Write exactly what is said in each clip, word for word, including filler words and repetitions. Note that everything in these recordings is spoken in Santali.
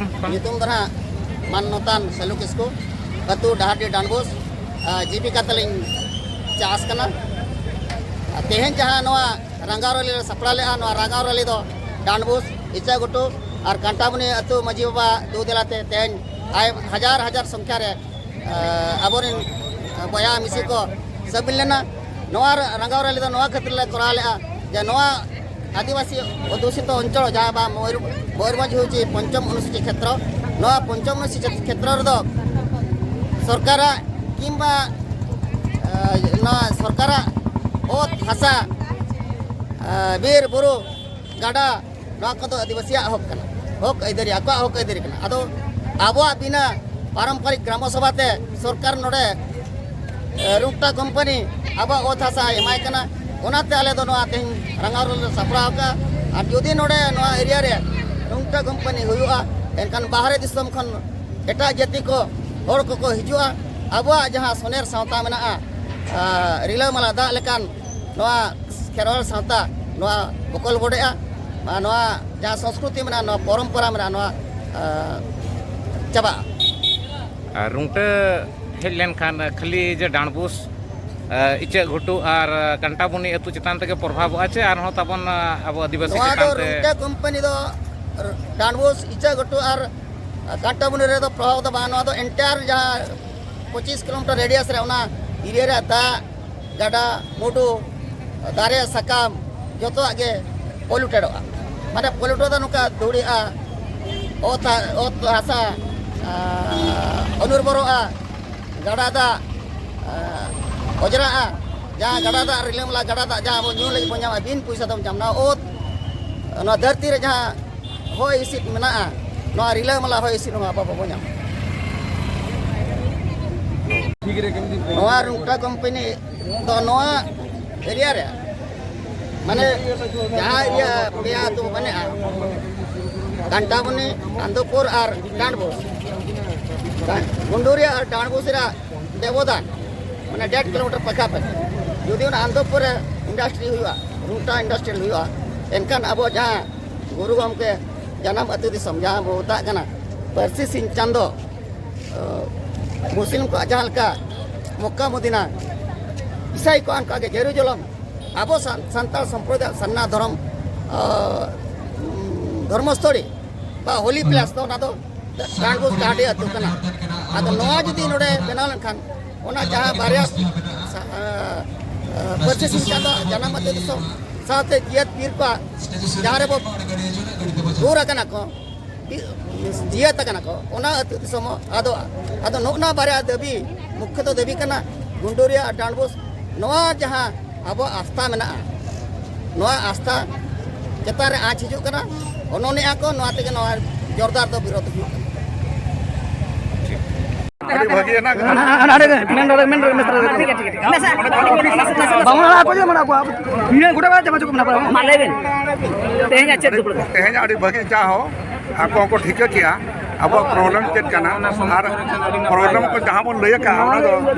ᱧᱩᱛᱩᱢ ᱫᱚ ᱱᱟᱦᱟᱜ ᱢᱟᱱᱱᱚᱛᱟᱱ ᱥᱟᱞᱩ ᱠᱤᱥᱠᱩ, ᱟᱹᱛᱩ ᱰᱟᱦᱟᱨᱰᱤ ᱰᱟᱱᱵᱩᱥ᱾ ᱟᱨ ᱡᱤᱵᱤᱠᱟ ᱛᱟᱹᱞᱤᱧ ᱪᱟᱥ ᱠᱟᱱᱟ᱾ ᱟᱨ ᱛᱮᱦᱮᱧ ᱡᱟᱦᱟᱸ ᱱᱚᱣᱟ ᱨᱟᱸᱜᱟᱣ ᱨᱮᱞᱤ ᱞᱮ ᱥᱟᱯᱲᱟᱣ ᱞᱮᱫᱼᱟ, ᱱᱚᱣᱟ ᱨᱟᱸᱜᱟᱣ ᱨᱮᱞᱤ ᱫᱚ ᱰᱟᱱᱵᱩᱥ, ᱤᱪᱟᱹᱜᱷᱩᱴᱩ ᱟᱨ ᱠᱟᱱᱴᱟᱵᱩᱱᱤ ᱟᱹᱛᱩ ᱢᱟᱹᱡᱷᱤ ᱵᱟᱵᱟ ᱫᱩ ᱫᱮᱞᱟᱛᱮ ᱛᱮᱦᱮᱧ ᱟᱭ ᱦᱟᱡᱟᱨ ᱦᱟᱡᱟᱨ ᱥᱚᱝᱠᱷᱟ ᱨᱮ, ᱟᱸ, ᱟᱵᱚᱨᱮᱱ ᱵᱚᱭᱦᱟ ᱢᱤᱥᱤ ᱠᱚ ᱥᱟᱹᱢᱤᱞ ᱞᱮᱱᱟ᱾ ᱱᱚᱣᱟ ᱨᱟᱸᱜᱟᱣ ᱨᱮᱞᱤ ᱫᱚ ᱱᱚᱣᱟ ᱠᱷᱟᱹᱛᱤᱨ ᱞᱮ ᱠᱚᱨᱟᱣ ᱞᱮᱫᱼᱟ ᱡᱮ ᱱᱚᱣᱟ ᱟᱹᱫᱤᱵᱟᱹᱥᱤ ᱚᱫᱷᱩᱥᱤᱛᱚ ᱚᱧᱪᱚᱞ, ᱡᱟᱦᱟᱸ ᱵᱟ ᱢᱚᱭᱩᱨ-, ᱢᱚᱭᱩᱨᱵᱷᱚᱸᱡᱽ ᱦᱩᱭᱩᱜ ᱪᱮ ᱯᱚᱧᱪᱚᱢ ᱚᱱᱩᱥᱩᱪᱤ ᱠᱷᱮᱛᱨᱚ, ᱱᱚᱣᱟ ᱯᱚᱧᱪᱚᱢ ᱚᱱᱩᱥᱩᱪᱤ ᱠᱷᱮᱛᱨᱚ ᱨᱮᱫᱚ ᱥᱚᱨᱠᱟᱨᱟᱜ ᱠᱤᱝᱵᱟ, ᱟᱸ, ᱱᱚᱣᱟ ᱥᱚᱨᱠᱟᱨᱟᱜ ᱚᱛ ᱦᱟᱥᱟ, ᱟᱸ, ᱵᱤᱨ ᱵᱩᱨᱩ, ᱜᱟᱰᱟ, ᱱᱚᱣᱟ ᱠᱚᱫᱚ ᱟᱹᱫᱤᱵᱟᱹᱥᱤᱭᱟᱜ ᱦᱚᱠ ᱠᱟᱱᱟ, ᱦᱚᱠ ᱟᱹᱭᱫᱟᱹᱨᱤ, ᱟᱠᱚᱣᱟᱜ ᱦᱚᱠ ᱟᱹᱭᱫᱟᱹᱨᱤ ᱠᱟᱱᱟ᱾ ᱟᱫᱚ ᱟᱵᱚᱣᱟᱜ ᱵᱤᱱᱟᱹ ᱯᱟᱨᱚᱢᱯᱚᱨᱤᱠ ᱜᱨᱟᱢᱚ ᱥᱚᱵᱷᱟ ᱛᱮ ᱥᱚᱨᱠᱟᱨ ᱱᱚᱰᱮ, ᱮ, ᱨᱩᱝᱴᱟ ᱠᱳᱢᱯᱟᱱᱤ ᱟᱵᱚᱣᱟᱜ ᱚᱛ ᱦᱟᱥᱟᱭ ᱮᱢᱟᱭ ᱠᱟᱱᱟ᱾ ᱚᱱᱟᱛᱮ ᱟᱞᱮ ᱫᱚ ᱱᱚᱣᱟ ᱛᱮᱦᱮᱧ ᱨᱟᱸᱜᱟᱣ ᱨᱮᱞᱮ ᱥᱟᱯᱲᱟᱣ ᱟᱠᱟᱫᱼᱟ᱾ ᱟᱨ ᱡᱩᱫᱤ ᱱᱚᱰᱮ ᱱᱚᱣᱟ ᱮᱨᱤᱭᱟ ᱨᱮ ᱨᱩᱝᱴᱟ ᱠᱳᱢᱯᱟᱱᱤ ᱦᱩᱭᱩᱜᱼᱟ, ᱮᱱᱠᱷᱟᱱ ᱵᱟᱦᱨᱮ ᱫᱤᱥᱚᱢ ᱠᱷᱚᱱ ᱮᱴᱟᱜ ᱡᱟᱹᱛᱤ ᱠᱚ, ᱦᱚᱲ ᱠᱚᱠᱚ ᱦᱤᱡᱩᱜᱼᱟ᱾ ᱟᱵᱚᱣᱟᱜ ᱡᱟᱦᱟᱸ ᱥᱚᱱᱮᱨ ᱥᱟᱶᱛᱟ ᱢᱮᱱᱟᱜᱼᱟ, ᱟᱨ ᱨᱤᱞᱟᱹᱢᱟᱞᱟ ᱫᱟᱜ ᱞᱮᱠᱟᱱ ᱱᱚᱣᱟ ᱠᱷᱮᱨᱣᱟᱞ ᱥᱟᱶᱛᱟ ᱱᱚᱣᱟ ᱵᱚᱠᱚᱞ ᱵᱚᱰᱮᱜᱼᱟ᱾ ᱟᱨ ᱱᱚᱣᱟ ᱡᱟᱦᱟᱸ ᱥᱚᱝᱥᱠᱨᱩᱛᱤ ᱢᱮᱱᱟᱜᱼᱟ, ᱱᱚᱣᱟ ᱯᱚᱨᱚᱢᱯᱚᱨᱟ ᱢᱮᱱᱟᱜᱼᱟ, ᱱᱚᱣᱟ, ᱟᱸ, ᱪᱟᱵᱟᱜᱼᱟ᱾ ᱟᱨ ᱨᱩᱝᱴᱟᱹ ᱦᱮᱡ ᱞᱮᱱᱠᱷᱟᱱ ᱠᱷᱟᱹᱞᱤ ᱡᱮ ᱰᱟᱸᱰᱵᱩᱥ, ᱟᱸ, ᱤᱪᱟᱹᱜ ᱜᱷᱩᱴᱩ ᱟᱨ ᱠᱟᱱᱴᱟᱵᱩᱱᱤ ᱟᱹᱛᱩ ᱪᱮᱛᱟᱱ ᱛᱮᱜᱮ ᱯᱨᱚᱵᱷᱟᱵᱚᱜᱼᱟ ᱪᱮ ᱟᱨᱦᱚᱸ ᱛᱟᱵᱚᱱ, ᱟᱸ, ᱟᱵᱚ ᱟᱹᱫᱤᱵᱟᱹᱥᱤ ᱱᱚᱣᱟ ᱪᱮᱛᱟᱱ ᱫᱚ ᱛᱮ? ᱨᱩᱝᱴᱟᱹ ᱠᱳᱢᱯᱟᱱᱤ ᱫᱚ ᱰᱟᱸᱰᱵᱩᱥ, ᱤᱪᱟᱹᱜ ᱜᱷᱩᱴᱩ ᱟᱨ ᱠᱟᱱᱴᱟᱵᱩᱱᱤ ᱨᱮᱫᱚ ᱯᱨᱚᱵᱷᱟᱵᱽ ᱫᱚ ᱵᱟᱝ᱾ ᱱᱚᱣᱟ ᱫᱚ entire ᱡᱟᱦᱟᱸ ᱯᱚᱸᱪᱤᱥ ᱠᱤᱞᱳᱢᱤᱴᱟᱨ radius ᱨᱮ ᱚᱱᱟ ᱮᱨᱤᱭᱟ ᱨᱮ ᱫᱟᱜ, ᱜᱟᱰᱟ, ᱢᱩᱰᱩ, ᱫᱟᱨᱮ, ᱥᱟᱠᱟᱢ ᱡᱚᱛᱚᱣᱟᱜ ᱜᱮ ᱯᱚᱞᱩᱴᱮᱰᱚᱜᱼᱟ᱾ ᱢᱟᱱᱮ ᱯᱚᱞᱩᱴᱮᱰ ᱫᱚ ᱱᱚᱝᱠᱟ ᱫᱷᱩᱲᱤᱜᱼᱟ, ᱚᱛ ᱦᱟ-, ᱚᱛ ᱦᱟᱥᱟ, ᱟᱨ, ᱚᱱᱩᱨᱵᱚᱨᱚᱜᱼᱟ, ᱜᱟᱰᱟ ᱫᱟᱜ, ᱟᱨ, ᱚᱡᱽᱨᱟᱜᱼᱟ᱾ ᱡᱟᱦᱟᱸ ᱜᱟᱰᱟ ᱫᱟᱜ, ᱨᱤᱞᱟᱹᱢᱟᱞᱟ ᱜᱟᱰᱟ ᱫᱟᱜ ᱡᱟᱦᱟᱸ ᱟᱵᱚ ᱧᱩ ᱞᱟᱹᱜᱤᱫ ᱵᱚᱱ ᱧᱟᱢᱟ, ᱵᱤᱱ ᱯᱚᱭᱥᱟ ᱛᱮᱵᱚᱱ ᱧᱟᱢᱟ᱾ ᱱᱚᱣᱟ ᱚᱛ, ᱱᱚᱣᱟ ᱫᱷᱟᱹᱨᱛᱤ ᱨᱮ ᱡᱟᱦᱟᱸ ᱦᱚᱭ ᱦᱤᱸᱥᱤᱫ ᱢᱮᱱᱟᱜᱼᱟ, ᱱᱚᱣᱟ ᱨᱤᱞᱟᱹᱢᱟᱞᱟ ᱦᱚᱭ ᱦᱤᱸᱥᱤᱫ ᱦᱚᱸ ᱟᱵᱚ ᱵᱟᱵᱚ ᱧᱟᱢᱟ᱾ ᱱᱚᱣᱟ ᱨᱩᱝᱴᱟ ᱠᱳᱢᱯᱟᱱᱤ ᱫᱚ ᱱᱚᱣᱟ ᱮᱨᱤᱭᱟ ᱨᱮ, ᱢᱟᱱᱮ, ᱡᱟᱦᱟᱸ ᱮᱨᱤᱭᱟ ᱯᱮᱭᱟ ᱟᱹᱛᱩ ᱢᱮᱱᱟᱜᱼᱟ, ᱠᱟᱱᱴᱟᱵᱚᱱᱤ, ᱟᱱᱫᱚᱯᱩᱨ ᱟᱨ ᱰᱟᱸᱰᱵᱳᱥ, ᱜᱩᱱᱰᱩᱨᱤᱭᱟ ᱟᱨ ᱰᱟᱸᱰᱵᱳᱥ ᱨᱮᱭᱟᱜ ᱵᱮᱵᱚᱫᱷᱟᱱ, ᱢᱟᱱᱮ, ᱰᱮᱲ ᱠᱤᱞᱳᱢᱤᱴᱟᱨ ᱯᱟᱠᱟᱯᱟᱠᱤ᱾ ᱡᱩᱫᱤ ᱚᱱᱟ ᱟᱱᱫᱚᱯᱩᱨ ᱨᱮ ᱤᱱᱰᱟᱥᱴᱨᱤ ᱦᱩᱭᱩᱜᱼᱟ, ᱨᱩᱝᱴᱟ ᱤᱱᱰᱟᱥᱴᱨᱤᱭᱟᱞ ᱦᱩᱭᱩᱜᱼᱟ, ᱮᱱᱠᱷᱟᱱ ᱟᱵᱚ ᱡᱟᱦᱟᱸ ᱜᱩᱨᱩ ᱜᱚᱢᱠᱮ ᱡᱟᱱᱟᱢ ᱟᱹᱛᱩ ᱫᱤᱥᱚᱢ, ᱡᱟᱦᱟᱸ ᱵᱚ ᱢᱮᱛᱟᱜ ᱠᱟᱱᱟ ᱯᱟᱹᱨᱥᱤ ᱥᱤᱧ ᱪᱟᱸᱫᱚ, ᱟᱹ, ᱢᱩᱥᱞᱤᱢ ᱠᱚᱣᱟᱜ ᱡᱟᱦᱟᱸ ᱞᱮᱠᱟ ᱢᱚᱠᱠᱟ ᱢᱚᱫᱤᱱᱟ, ᱤᱥᱟᱭ ᱠᱚᱣᱟᱜ ᱚᱱᱠᱟ ᱜᱮ ᱡᱮᱨᱩᱡᱟᱞᱚᱢ, ᱟᱵᱚ ᱥᱟᱱ-, ᱥᱟᱱᱛᱟᱲ ᱥᱚᱢᱯᱨᱚᱫᱟᱭ ᱥᱟᱨᱱᱟ ᱫᱷᱚᱨᱚᱢ, ᱟᱹ, ᱫᱷᱚᱨᱢᱚᱥᱛᱷᱚᱲᱤ ᱵᱟ ᱦᱳᱞᱤ ᱯᱞᱮᱥ ᱫᱚ ᱚᱱᱟ ᱫᱚ ᱰᱟᱸᱰᱵᱳᱥ ᱰᱟᱦᱟᱨᱰᱤ ᱟᱹᱛᱩ ᱠᱟᱱᱟ᱾ ᱟᱫᱚ ᱱᱚᱣᱟ ᱡᱩᱫᱤ ᱱᱚᱰᱮ ᱵᱮᱱᱟᱣ ᱞᱮᱱᱠᱷᱟᱱ, ᱚᱱᱟ ᱡᱟᱦᱟᱸ ᱵᱟᱨᱭᱟ ᱥᱟ-, ᱟᱹ, ᱟᱹ, ᱯᱟᱹᱨᱥᱤ ᱥᱤᱧ ᱪᱟᱸᱫᱚ ᱡᱟᱱᱟᱢ ᱟᱹᱛᱩ ᱫᱤᱥᱚᱢ ᱥᱟᱶᱛᱮ ᱡᱤᱭᱟᱹᱛ ᱵᱤᱨ ᱠᱚᱣᱟᱜ ᱡᱟᱦᱟᱸ ᱨᱮᱵᱚ ᱫᱩᱨ ᱟᱠᱟᱱᱟ ᱠᱚ, ᱡᱤᱭᱟᱹᱛ ᱟᱠᱟᱱᱟ ᱠᱚ, ᱚᱱᱟ ᱟᱹᱛᱩ ᱫᱤᱥᱚᱢ ᱦᱚᱸ ᱟᱫᱚᱜᱼᱟ᱾ ᱟᱫᱚ ᱱᱚᱜᱼᱚ ᱱᱟ ᱵᱟᱨᱭᱟ ᱫᱟᱹᱵᱤ, ᱢᱩᱠᱠᱷᱚ ᱫᱚ ᱫᱟᱹᱵᱤ ᱠᱟᱱᱟ ᱜᱩᱱᱰᱩᱨᱤᱭᱟ ᱟᱨ ᱰᱟᱸᱰᱵᱳᱥ, ᱱᱚᱣᱟ ᱡᱟᱦᱟᱸ ᱟᱵᱚᱣᱟᱜ ᱟᱥᱛᱷᱟ ᱢᱮᱱᱟᱜᱼᱟ, ᱱᱚᱣᱟ ᱟᱥᱛᱷᱟ ᱪᱮᱛᱟᱱ ᱨᱮ ᱟᱸᱪ ᱦᱤᱡᱩᱜ ᱠᱟᱱᱟ, ᱚᱱᱚᱱᱮᱜᱼᱟ ᱠᱚ, ᱱᱚᱣᱟ ᱛᱮᱜᱮ ᱱᱚᱣᱟ ᱡᱳᱨᱫᱟᱨ ᱫᱚ ᱵᱤᱨᱳᱫᱷ ᱦᱩᱭᱩᱜ ᱠᱟᱱᱟ᱾ ᱟᱹᱰᱤ ᱵᱷᱟᱹᱜᱤ ᱮᱱᱟ᱾ ᱦᱟᱱᱟ, ᱦᱟᱱᱟ, ᱦᱟᱱᱟ ᱨᱮᱜᱮ, ᱢᱮᱱ ᱨᱳᱰ ᱨᱮ, ᱢᱮᱱ ᱨᱳᱰ ᱨᱮ, ᱢᱮᱥ ᱨᱮ᱾ ᱵᱟᱝ, ᱚᱱᱟ ᱟᱠᱚ ᱡᱮ ᱢᱮᱱᱟᱜ ᱠᱚᱣᱟ, ᱤᱱᱟᱹ ᱜᱚᱴᱟ ᱵᱟᱭ ᱪᱟᱵᱟ ᱦᱚᱪᱚ ᱠᱚ ᱢᱮᱱᱟᱜ ᱠᱚᱣᱟ᱾ ᱢᱟ ᱞᱟᱹᱭ ᱵᱮᱱ, ᱛᱮᱦᱮᱧᱟᱜ ᱪᱮᱫ ᱫᱩᱯᱲᱩᱵ? ᱛᱮᱦᱮᱧ ᱟᱹᱰᱤ ᱵᱷᱟᱹᱜᱤ ᱡᱟ ᱦᱳ, ᱟᱠᱚ ᱦᱚᱸᱠᱚ ᱴᱷᱤᱠᱟᱹ ᱠᱮᱜᱼᱟ ᱟᱵᱚᱣᱟᱜ ᱯᱨᱚᱵᱞᱮᱢ ᱪᱮᱫ ᱠᱟᱱᱟ, ᱟᱨ ᱯᱨᱚᱵᱞᱮᱢ ᱠᱚ ᱡᱟᱦᱟᱸ ᱵᱚᱱ ᱞᱟᱹᱭ ᱟᱠᱟᱫᱼᱟ, ᱚᱱᱟ ᱫᱚ